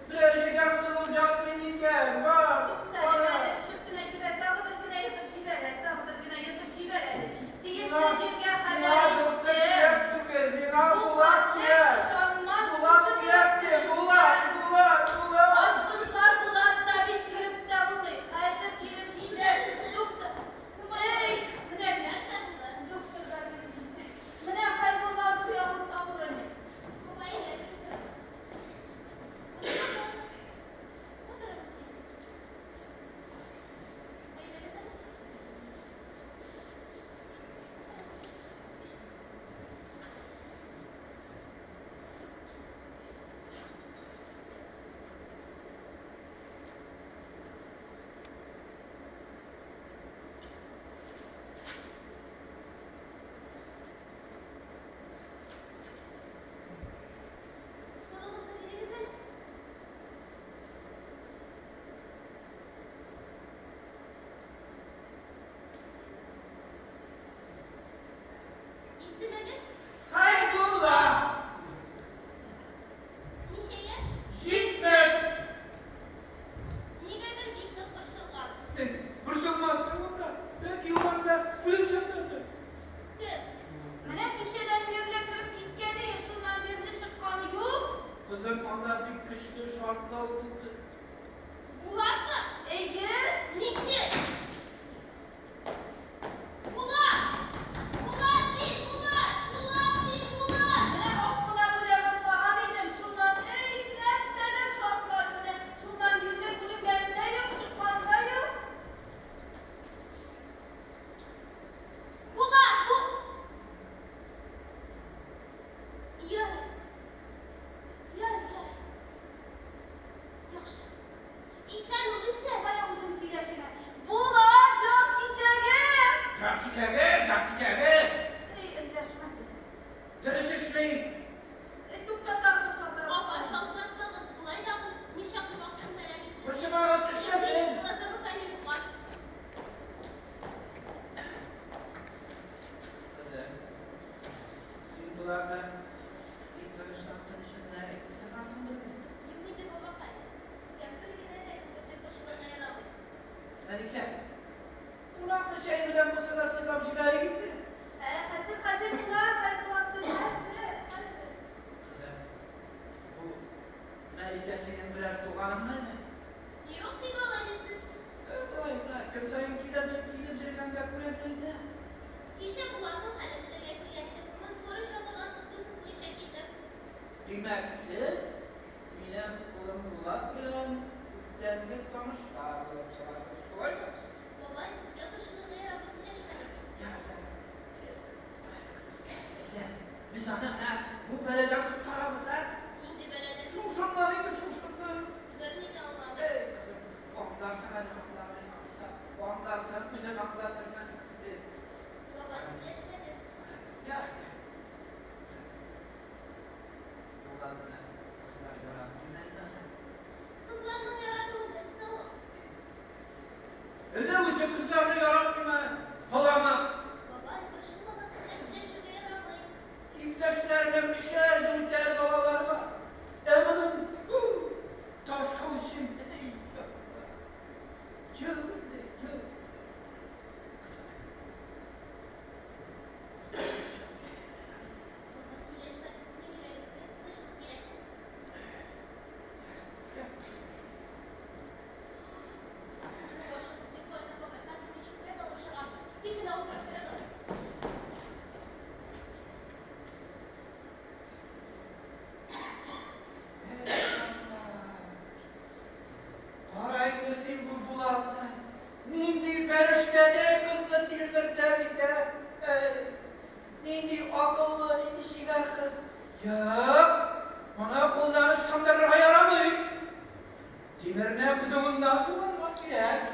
Берәр җиргә кысылып ятмый микән? Бар, Туктале, кара. әле эчеп кенә җибәр, тагы бер генә йотып җибәр әле, тагы бер генә йотып җибәр әле. Тиешле җиргә Миңа хәбәр доктор иттем. кирәк түгел, миңа Бу Булат хәтле кирәк. ышанмас Булат кеше кирәк ди, кирәк Булат, түгел. Булат, Булат. Ачкычлар Булатта бит кереп тә булмый. Хәзер килеп җитәр. Доктор. Эй, менә бит. Нәрсә булды? Доктор да килеп боларны бик тынычлансын өчен генә әйтми торгансыңдыр бит? Юк инде, бабакай, сезгә бер генә дә бер дә борчылырга ярамый. Мәликә, кунакны чәй белән булса да сыйлап җибәрик инде. Ә, хәзер, хәзер кунак, хәзер кунак, хәзер, хәзер. Кызым, бу Мәликә синең берәр туганыңмы әллә? Юк, ник алай дисез? Э, болай гына, көн саен килеп, килеп йөргәнгә күрә генә. Кичә Булатның хәлен белергә килгән идем. Бүген скорый чакыргансыз, безнең буенча килдем. Димәк, сез минем улым Булат белән күптәнге танышлар булып чыгасыз, шулаймы? Бабай, сезгә борчылырга ярамый, сөйләшмәгез. Ярар, ярар. Әйдә, без аны менә бу бәладән коткарабыз, ә? Нинди бәладән? Шушыннан инде, шушыннан. Берни дә аңламыйм. Эй, кызым, аңларсың әле, аңлар, аңларсың, аңларсың, үзең аңлатырмын. Бабай, сөйләшмәгез. Ярар, ярар. Кызым, Булатны кызлар яратмый әллә аны? Кызларның яратуы нәрсә ул? Әллә үзе кызларны яратмыймы? Баламы? Бабай, борчылмагыз, сезгә сөйләшергә ярамый. Иптәшләренең өчәр, дүртәр балалары бар. Ә моның таш кылычын. Эй, Алла. Ел инде, ел. Кызым. Бабай, сөйләшмәгез, сезнең йөрәгегезгә тынычлык кирәк. Сезнең башыгыз бик кайнар, бабай. Хәзер мин чүпрәк алып чыгам. Тик кенә утырып торыгыз. Эй, Алла. Кара инде син бу Булатны. Нинди фәрештәдәй кызны тилмертә бит, ә? Эй, нинди акыллы, нинди чибәр кыз. Юк, моны кулдан ычкындырырга ярамый. Тимерне кызуында сугарга кирәк.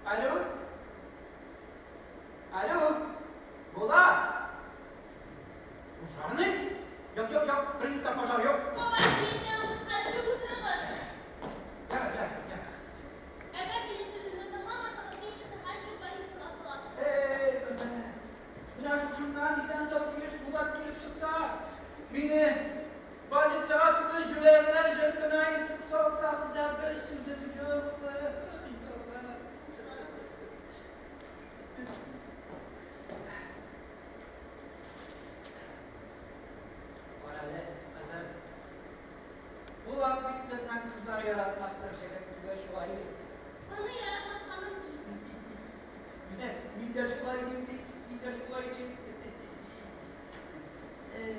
Алло? Алло? Булат? Пожарный? Юк, юк, юк, бернинди дә пожар юк. Бабай, нишләвегез, хәзер үк утырыгыз. Ярар, ярар, ярар. Әгәр минем сүземне тыңламасагыз, мин сезне хәзер үк больницага салам. Эй, кызым, менә шушыннан исән-сау килеш Булат килеп чыкса, мине больницага түгел, җүләрләр йортына илтеп салсагыз да бер сүзем юк. Ай, Алла. Тынычланыгыз. Карале, кызым. Булат бит безнең кызлар яратмастыр җегет түгел, шулай бит. Аны яратмаска мөмкин. Менә мин дә шулай дим бит, мин дә шулай дим. Эй,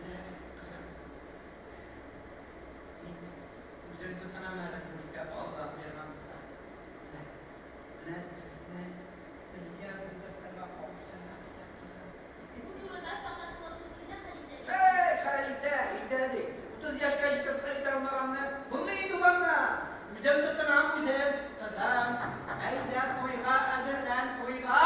менә, кызым. Мин үзем тотынам әле бу эшкә, Алла биргән булса. Менә, менә сезне бергә булдыртырга, кавыштырырга кирәк, кызым. Бу турыда фәкать Булат үзе генә хәл итә. Эй, хәл итә, итә ди. 30 яшькә җитеп хәл итә алмаганны, булмый инде ул анда. Үзем тотынам, үзем. Кызым, әйдә туйга әзерлән, туйга.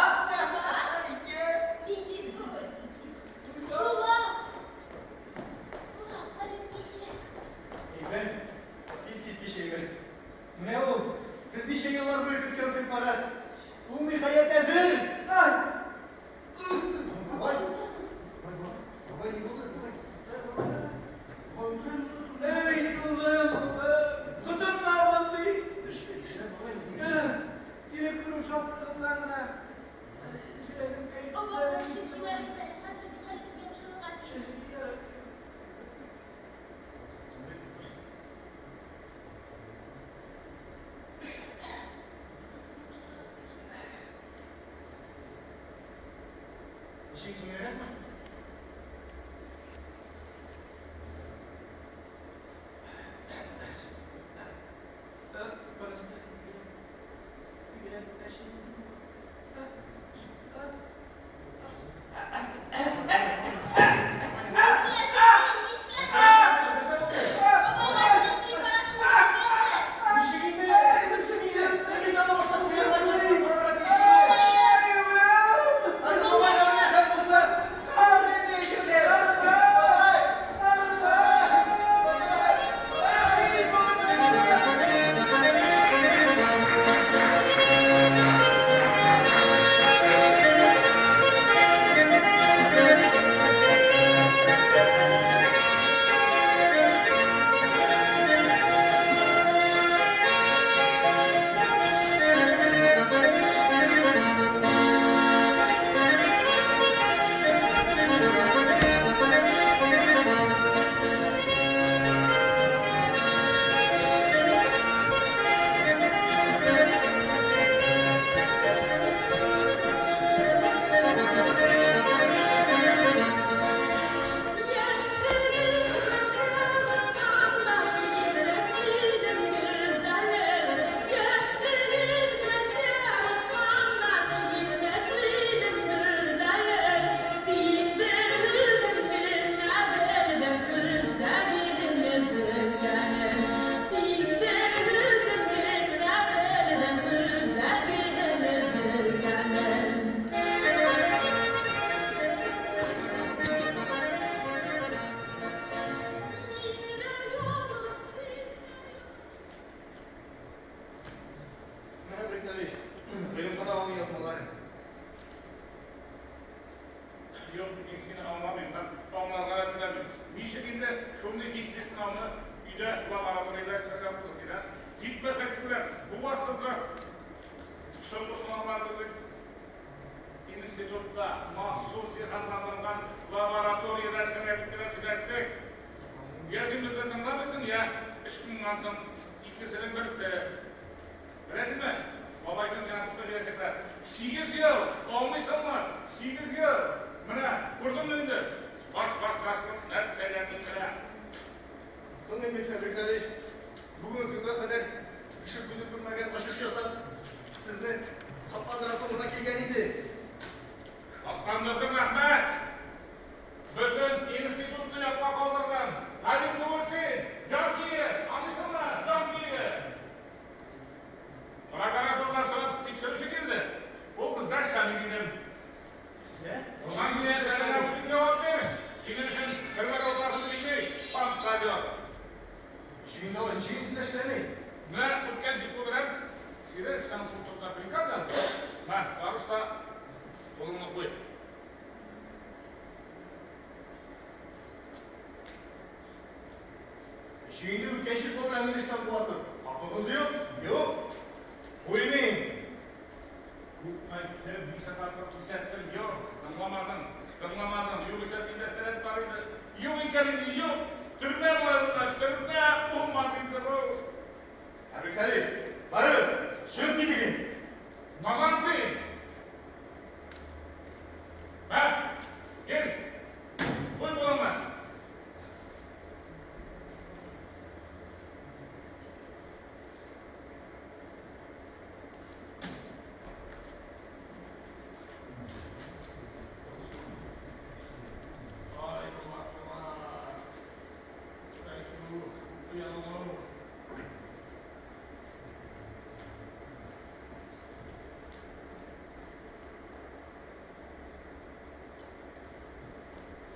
сынауны өйдә лабораториядә эшләргә булдык, диләр. Җитмәсә тегеләр, бу асылда соңгы сынаулар безнең институтта махсус җиһазландырылган лабораториядә эшләргә дип кенә сөйләштек. Я син безне тыңламыйсың, я өч көннән соң икесенең берсе. Беләсеңме? Бабайсын сиңа күпме бирәчәкләр. 8 ел, алмыйсыңмы? 8 ел. Менә, күрдеңме инде? Баш баш башлык нәрсәгә китерә. Соң мин бит, Фәбрик Салич, бүгенге көнгә кадәр кеше күзе күрмәгән ачыш ясап, сезне шатландырасым гына килгән иде. Шатландырдың, рәхмәт. Бөтен институтны якка калдырдың. Галим түгел син, җан кие, аңлыйсыңмы? Җан кие. Прокуратурадан сорап тикшерүче килде. Ул бездә эшләми дидем. Сә? Моңа инде үзең җавап бир. Синең өчен төрмәгә утырасым килми. Фантазер. Ничек инде алай? Ничек инде сездә эшләми? Менә үткән число белән сине эштән куып приказ язды. Мә, барыш та кулыңны куй. Ничек инде үткән число белән мине эштән куасыз? Хакыгыз юк? Юк. Куймыйм. Күп әйттем, ничә тапкыр кисәттем, юк, тыңламадың, тыңламадың. Югыйсә синдә сәләт бар иде. Юк икән инде, юк. Төрмә болай булгач, төрмә булмады инде бу. Фәбрик Салич, барыгыз, чыгып китегез. Надан син. Мә, кил. Куй кулыңны. Ай, Булат, Булат. Әйтү, уяну.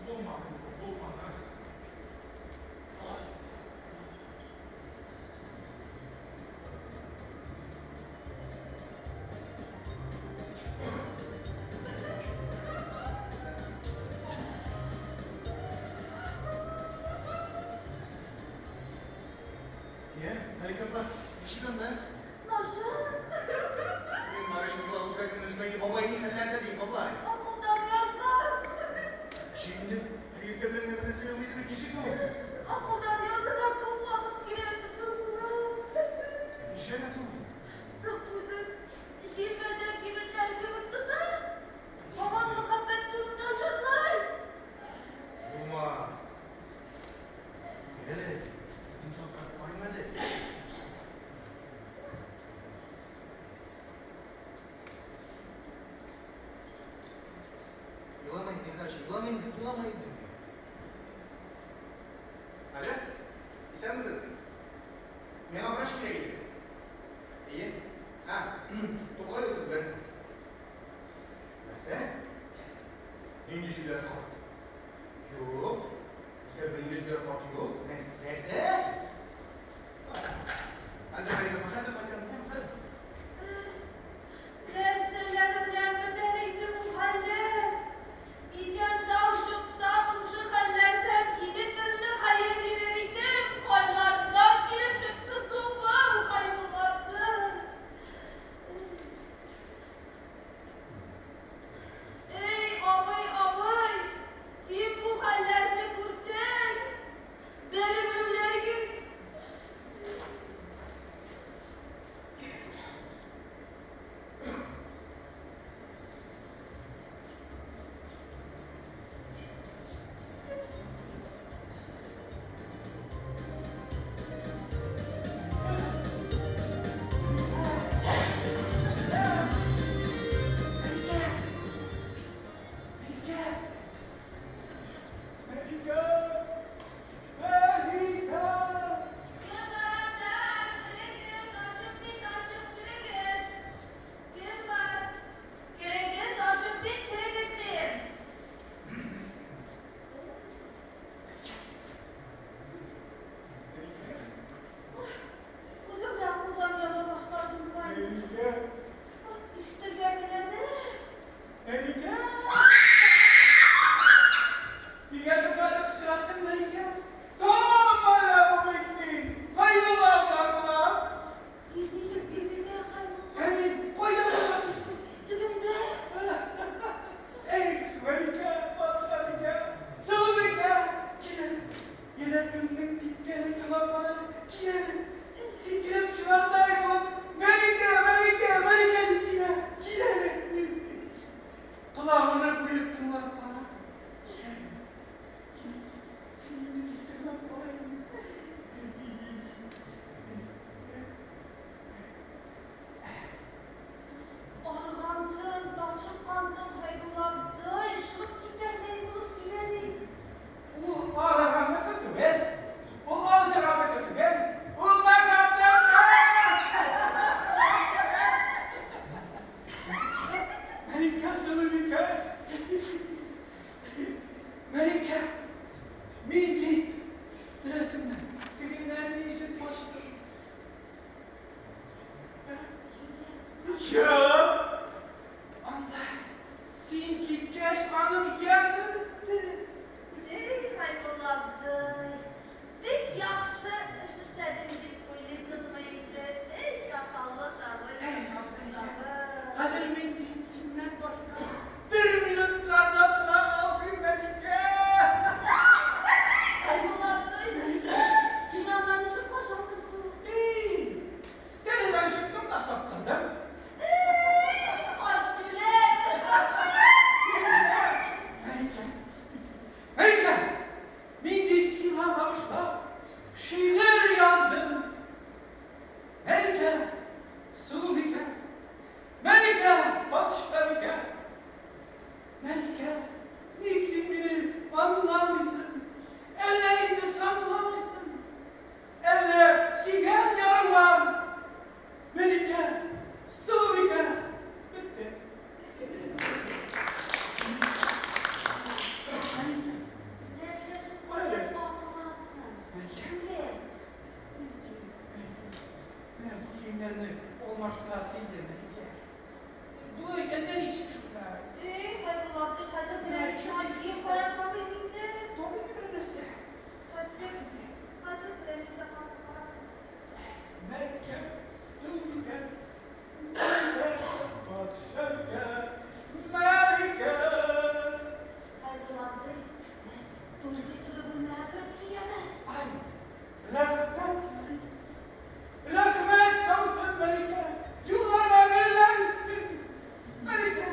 Булмады, булмады. Ай. Я, Мәликә апа, ничек анда? Начар. Зинһар өчен елап үзәгемне өзмә инде, бабай ни хәлләрдә ди, бабай. Акылдан язган. Ничек инде? Әле иртә белән генә бер нәрсә юк иде бит, ничек соң? Акылдан язырга күп вакыт кирәк соң, Булат. Нишләгән соң? Соң үзен җилмәзәк егетләр кебек тота. Һаман мәхәббәт турында җырлый. Булмас. Әле, үзем шалтыратып карыйм әле. Елама инде, зинһар өчен, елама инде, елама инде. Алло, исәнмесез? Миңа врач кирәк иде. Әйе. Һа, Тукай 31. Нәрсә? Нинди җүләр карт? Юк. Бездә бернинди җүләр карт юк. Нәрсә? Хәзер, Мәликә апа, хәзер кайтам, хәзер. Нәрсәләр белән бетәр инде бу хәлләр? Исән сау чыксак Кемнең типкәнен тыңлап кара әле, ки әле. Сикереп чыгардай булып, Мәликә, Мәликә, Мәликә дип килә, кил әле. Колагыңны куеп тыңлап кара. Ки әле. Ки, ки, тыңлап кара инде. Арыгансың, талчыккансың, Хәйбулла абзый, шылып китәрдәй булып килә бит. Ул арыганныкы түгел, ул алҗыганныкы түгел, ул мәхәббәттән! Мәликә, сылубикә! Мәликә, мин бит, беләсеңме, тегеннән ни өчен качтым? Юк! Анда син киткәч, аның яме бетте. Эй, Хәйбулла абзый, бик яхшы эш эшләдем дип уйлыйсыңмы инде? Эй, сакаллы сабый, сакаллы сабый. Хәзер мин бит синнән башка бер минутлар да тора алмыйм, Мәликә. Хәйбулла абзый, син аннан ничек качардың соң? Эй, тәрәзәдән чыктым да саптырдым. Эй, карт җүләр, карт җүләр. Мәликә, Мәликә, мин бит сиңа багышлап шигырь яздым. Мәликә, сылубикә, Мәликә, патшабикә. Мәликә, ник син мине аңламыйсың? Әллә инде санламыйсың? Әллә сөйгән ярың бар? Мәликә, сылубикә, бетте. Мәликә, Нәрсә шулкадәр акырасың? Җүләр. Менә бу киемнәрне алмаштырасы иде, Мәликә. Болай әллә ничек шунда. Эй, Хәйбулла абзый, хәзер менә мин сиңа кием каян табыйм инде? Табыйм бер нәрсә. Хәзер, хәзер берәр нәрсә табып карап. Мәликә, сылубикә, Мәликә, патшабикә, Мәликә. Хәйбулла абзый, туйды теге бүлмәгә кереп кияме? Ай, рәхмәт, Мәликә. Рәхмәт яусын, Мәликә. Юлларга гөлләр үссен, Мәликә.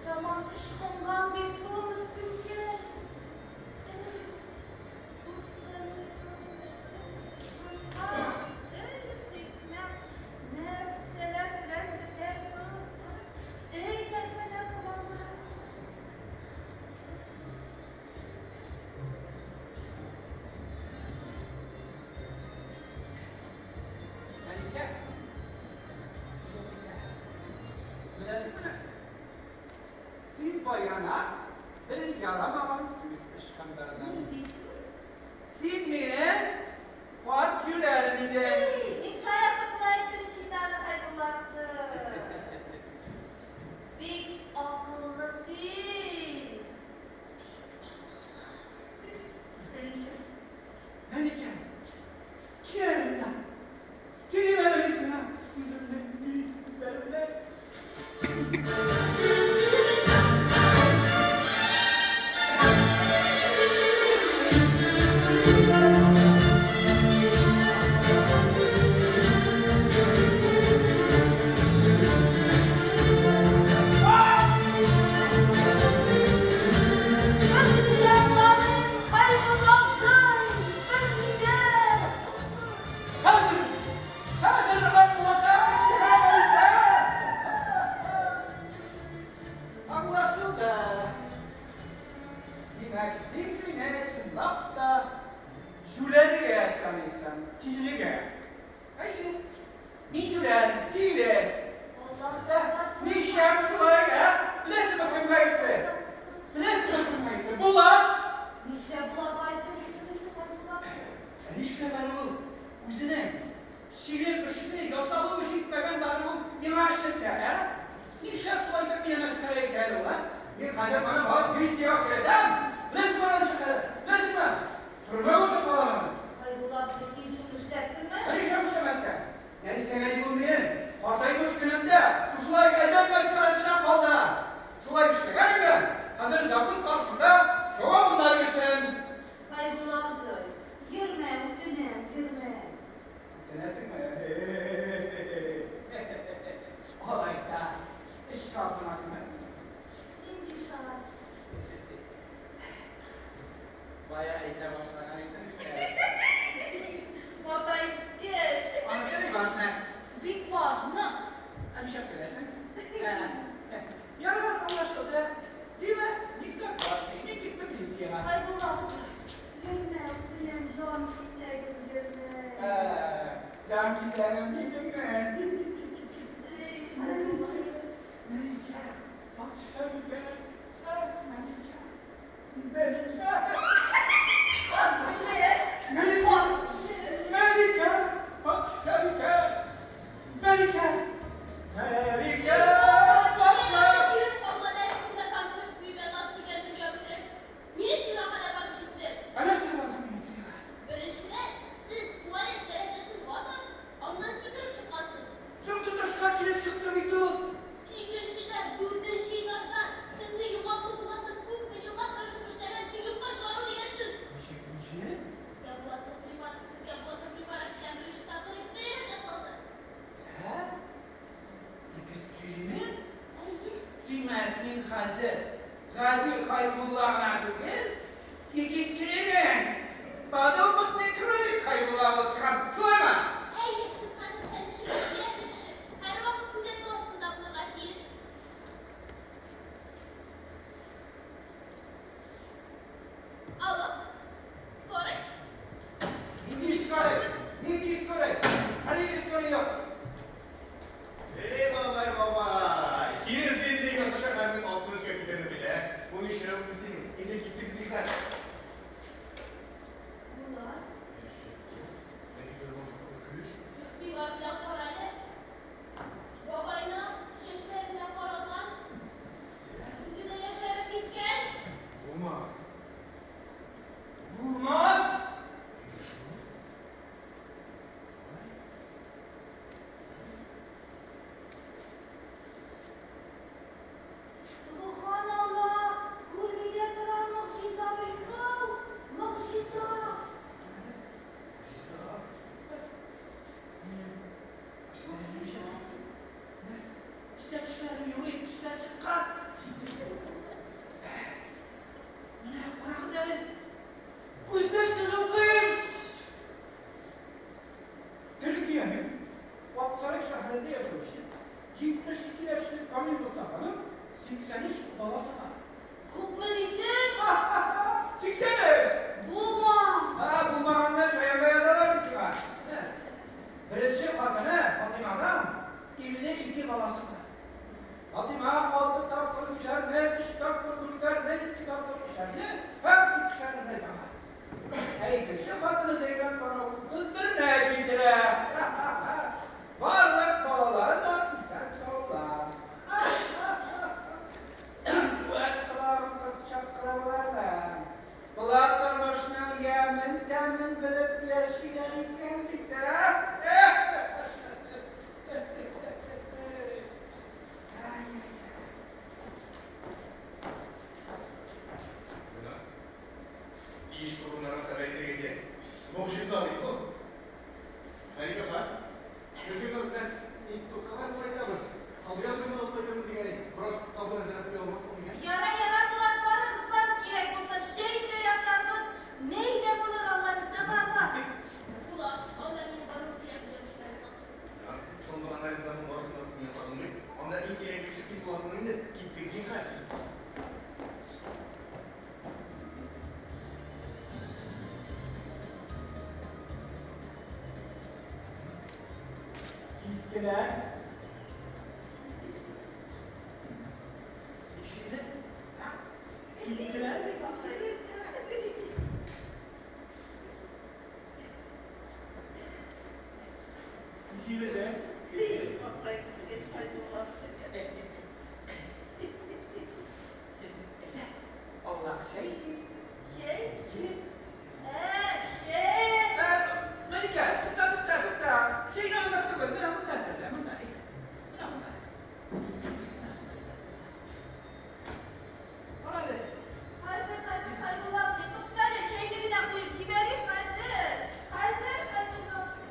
Тәмам ычкынган бит бу мескенкәй. Эй, хикмәт, нәрсәләр белән бетә бу? Эй, нәрсәләр кылалар? Мәликә, сылубикә. Беләсеңме нәрсә? Син баяна бер ярамаган сүз ычкындырдың. Нинди сүз? Син мине карт җүләр дидең. Эй, мин шаяртып кына әйттем ич инде аны, Хәйбулла абзый. Бик акыллы син. Мәликә, Мәликә, кил әле монда. Сөйлим әле мин сиңа үземнең сүзләремне. Берни дә аңламыйм, Хәйбулла абзый, берни дә. Хәзер, хәзер аңлатам сиңа, Мәликә. Аңлашылды. Димәк, син мине чынлап та җүләргә саныйсың, тилегә. Әйе, мин җүләр, тиле. Алла сакласын. Нишләп шулай, ә? Беләсеңме кем гаепле? Беләсеңме кем гаепле? Булат! Нишләп Булат гаепле булсын инде, Хәйбулла абзый? Ә нишләп әле ул үзенең чиле-пешле, ясалуы җитмәгән даруын миңа эчертә, ә? Нишләп шулай итеп мине мәсхәрә итә әле ул, ә? Мин хәзер моны барып милициягә сөйләсәм, беләсеңме аны ничек хәзер? Беләсеңме? Төрмәгә утырып калырмын. Хәйбулла абзый, син шуны эшләрсеңме? Ә нишләп эшләмәскә? Нәрсәгә ди ул мине? Картаймыш көнемдә шушылай адәм мәсхәрәсенә калдыра. Шулай эшләгән икән, хәзер закон каршында Әйтә башлаган идем бит әле. Картаеп киткәч. Анысы не важно. Бик важно. Ә нишләп көләсең? Ярар, аңлашылды. Димәк, не согласны, мин киттем милициягә. Хәйбулла абзый, йөрмә, үтенәм, җан кисәгем, йөрмә. Җан кисәгем дидеңме? Эй, Хәйбулла. Мәликә, патшабикә, ах, Мәликә. Мәликә. Картиле. Мәликә. Картиле. Мәликә, патшабикә. Мәликә. Мәликә, патша. Җирем калмады, әле син дә концерт куеп ятасың икән дөнья бетереп. Милициягә кадәр барып җитте. Әнә шул барган милициягә. Беренчедән, сез туалет тәрәзәсен ватып, аннан сикереп чыккансыз. Соң тотышка килеп чыкты бит ул. Икенчедән, дүртенче этаждан сезне югалту Булатның күпме еллар тырышып эшләгән эшен юкка чыгару дигән сүз. Ничек, ничек? Сезгә Булатның препарат, сезгә Булатның препарат белән беренче тапкыр эксперимент ясалды. Ә? Эксперимент? Әйе. Димәк, мин хәзер гади Хәйбулла гына түгел, эксперимент. Подопытный кролик Хәйбулла булып чыгам. Шулаймы? Әйе, сез хәзер һәмишә кирәкле кеше, һәрвакыт күзәтү астында булырга тиеш. Алло, скорый? Нинди скорый? Нинди скорый? Әле скорый юк. Эй, бабай, бабай! Сине эзли-эзли ярты шәһәрнең астын өскә китерде бит, ә? Бу нишләвең синең? Әйдә киттек, зинһар. Булат, Нәрсә бу? Көч? игътибар белән кара әле. Бабайның чәчләренә каралган, үзе дә яшәреп киткән. Булмас. Булмас. Әйе шул. Ай. Субханалла, күрмигә тора могҗиза бит бу, могҗиза. Могҗиза. Төстә тешләрем юк иде, тешләр чыккан. Менә карагыз әле. Күзлексез укыйм. Төркиянең Аксарай шәһәрендә яшәүче 72 яшьлек Камил Мостафаның 83 баласы бар. Күпме дисең? 83! Булмас. Ha, булмаганны шаянга язалар бит сиңа. Беренче хатыны Фатимадан 52 баласы бар. Фатима 6 тапкыр үшәрне, 3 тапкыр дүртәрне, 2 тапкыр өчәрне һәм икешәрне таба. Ә икенче хатыны Зәйнәп аны 31-не китерә. Барлык балалары да исән саулар. Вәт колагым чакыра боларны. Болар тормышның ямен, тәмен белеп яшиләр икән бит, ә? Ай-яй-яй. Менә. Тиеш урыннарга хәбәр итәргә кирәк. Могҗиза бит бу. Мәликә апа, без Гөлназ белән институтка барып кайтабыз. Сабира белән алып кайтырмын дигән идем. Бераз табын әзерләп куя алмассың дигән. Яра, яра, Булат, барыгыз, бар. Кирәк булса, чәй дә ясарбыз. Ни дә булыр, Алла бирсә, бар, бар. Булат, анда минем баруым кирәк булыр микән соң? Соңгы анализларның барысын да син ясадың бит. Анда иң кирәкле кеше син буласың инде. Киттек, зинһар. Киттеләр. Ишетегез? Киттеләр. Ишетегез, ә? Картаеп киткәч, Хәйбулла. Әйдә, аулак чәй эчик. Чәй? Чәй. Ә, чәй. Ә, Мәликә, тукта, тукта, тукта. Чәйне анда түгел, менә монда әзерлә, монда. Әйдә. Менә монда. Кара әле. Хәзер, хәзер, Хәйбулла абзый, тукта әле, чәйне генә куеп җибәрик, хәзер. Хәзер, Хәйбулла абзый.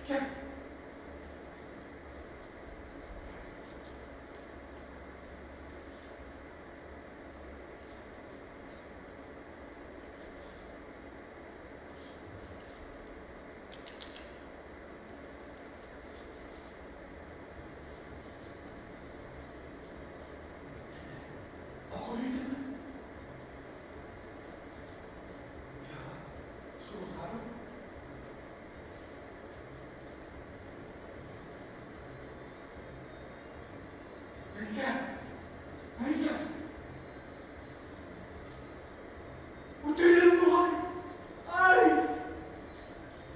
Кем? Акыл идеме? Шул дару. Мәликә! Мәликә! Үтердем бугай! Ай!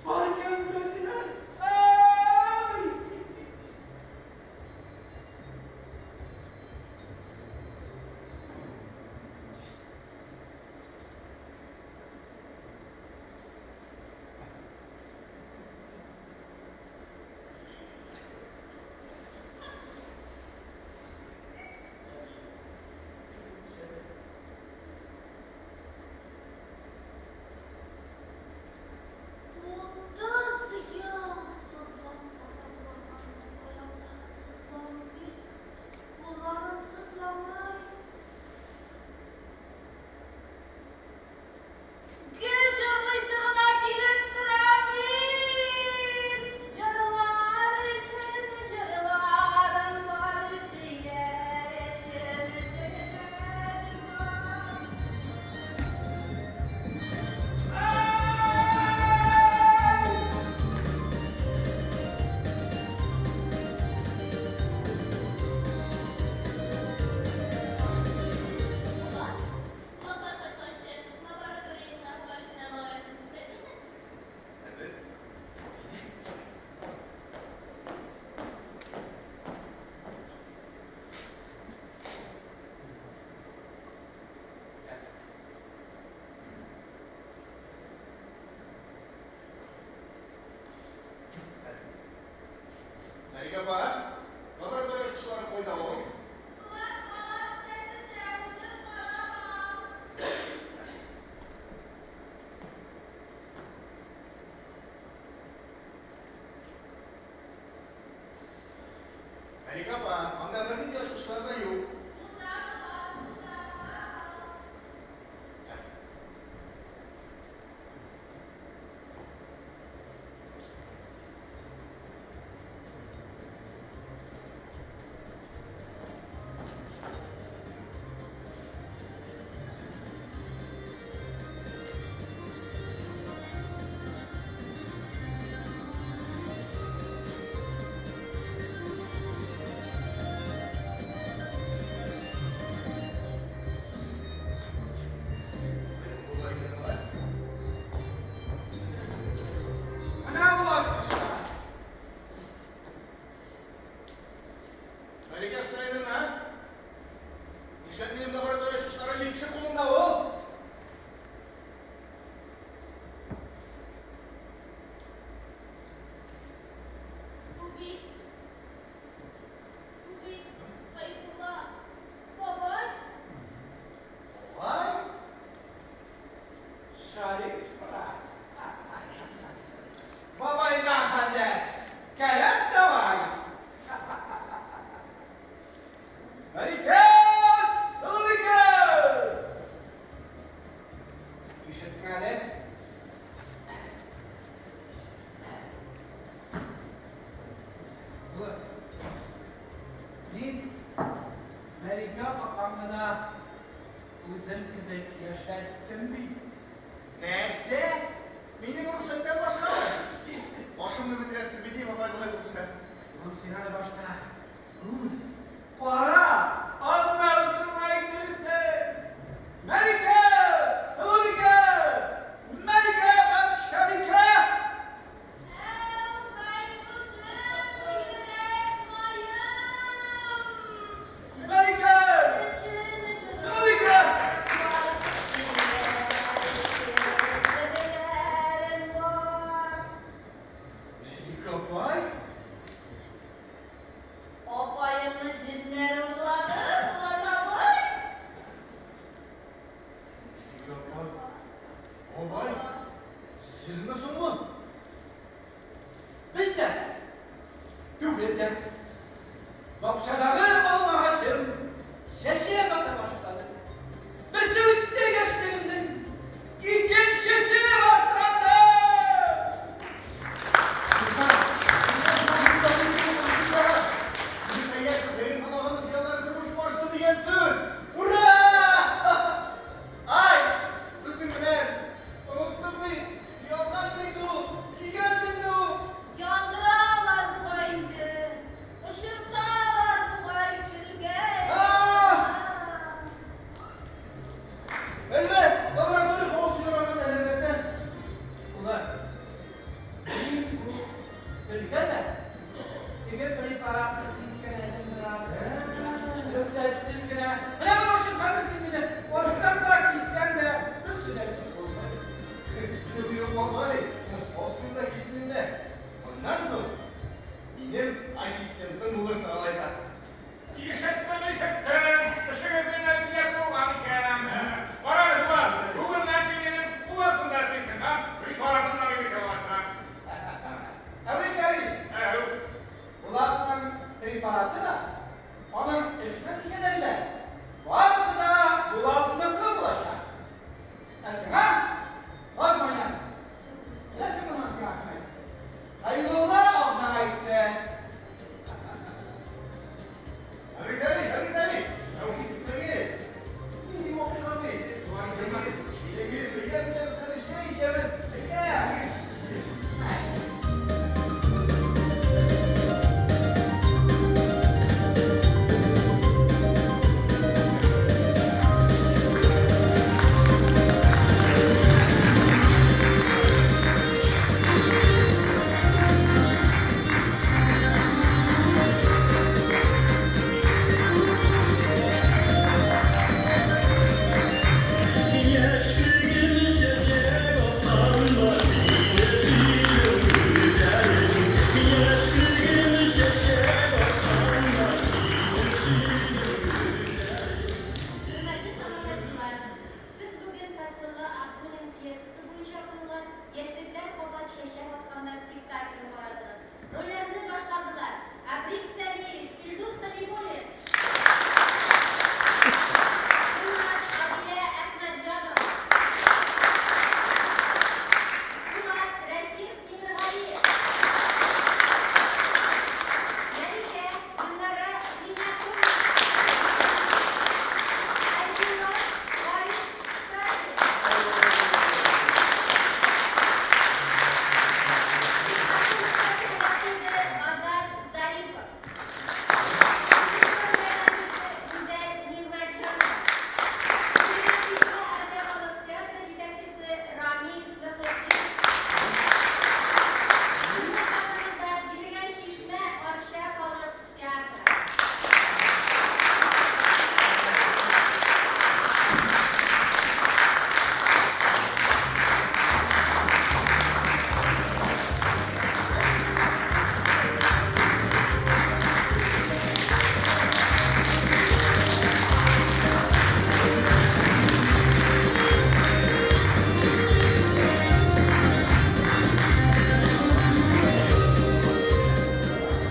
Фаҗига күрәсенә! Ай! Утыз ел сызлап азаплаганмын, аякларым сызламый бит, кулларым сызламый. Гел җырлыйсы гына килеп тора бит. Җырлар өчен җырларым бар, сөйләр өчен сүзләрем бар. Ай! Булат, баба кайтканчы лабораториянең аппаратына магарасын күрсәтимме? Әзер? Әзер. Әзер. Мәликә апа, лаборатория ачкычлары кайда ул? Булат, алар кесәсендә, үзең карап ал. Әзер. Мәликә апа, анда бернинди ачкычлар да юк. Шунда, Булат, шунда, карап ал. Әзер. Куллар кирәк алай. Менә бу ачкычлар. Мәликә Хөсәеновна, нишләп минем лаборатория ачкычлары өчен кеше кулында ул? Бу бит Хәйбулла бабай. Бабай? Шарик, брат. Бабайга хәзер кәләш давай. Мәликә, Сылубикә! Ишетмәле. Улым, мин Мәликә апаңны да үзем кебек яшәттем бит. Нәрсә? Минем рөхсәттән башкамы? Башымны бетерәсез бит, бабай, болай булса. Улым, син әле башта күр, кара, аннарысын әйтерсең. Мәликә, Сылубикә, Мәликә патшабикә! Әу, Хәйбушым, йөрәк маем. Мәликә, Сылубикә! Сөйләрем бар. Мәликә апай? Апаемны җеннәр урлады. Түгел дә. Бакчадагы алмагачым чәчәк ата башлады. Берсе үтте яшьлегемнең, икенчесе башланды. Ниһаять, Кәрим аганың хыяллары тормышка ашты дигән сүз! Ура! Ай! Сезнең белән оныттым бит! Янган инде ул! Көйгән инде ул! Яндыралар бугай инде, очырталар бугай көлгә. Әллә лаборатория һавасы яраган әллә нәрсә? Улар, мин бу көлгә дә теге препаратны сипкән идем бераз. Рөхсәтсез генә. Менә моның өчен хәзер син мине ассаң да, киссәң дә бер сүз әйтеп булмый. Юк, юк, бабай, асмыйм да, кисмим дә. Аннан соң минем ассистентым булырсың алайса. Ишеттем, ишеттем. Эшегезнең нәтиҗәсе булган икән. Кара әле, Булат, бүгеннән син минем кул астында эшлисең, ха? Препаратым да минеке алайса. Әви Шәриф, Әү. Булатның препараты да, аның эш нәтиҗәләре дә барысы да Булатныкы булачак. Ә сиңа базмайнар. Беләсеңме моны сиңа кем әйтте? Хәйрулла.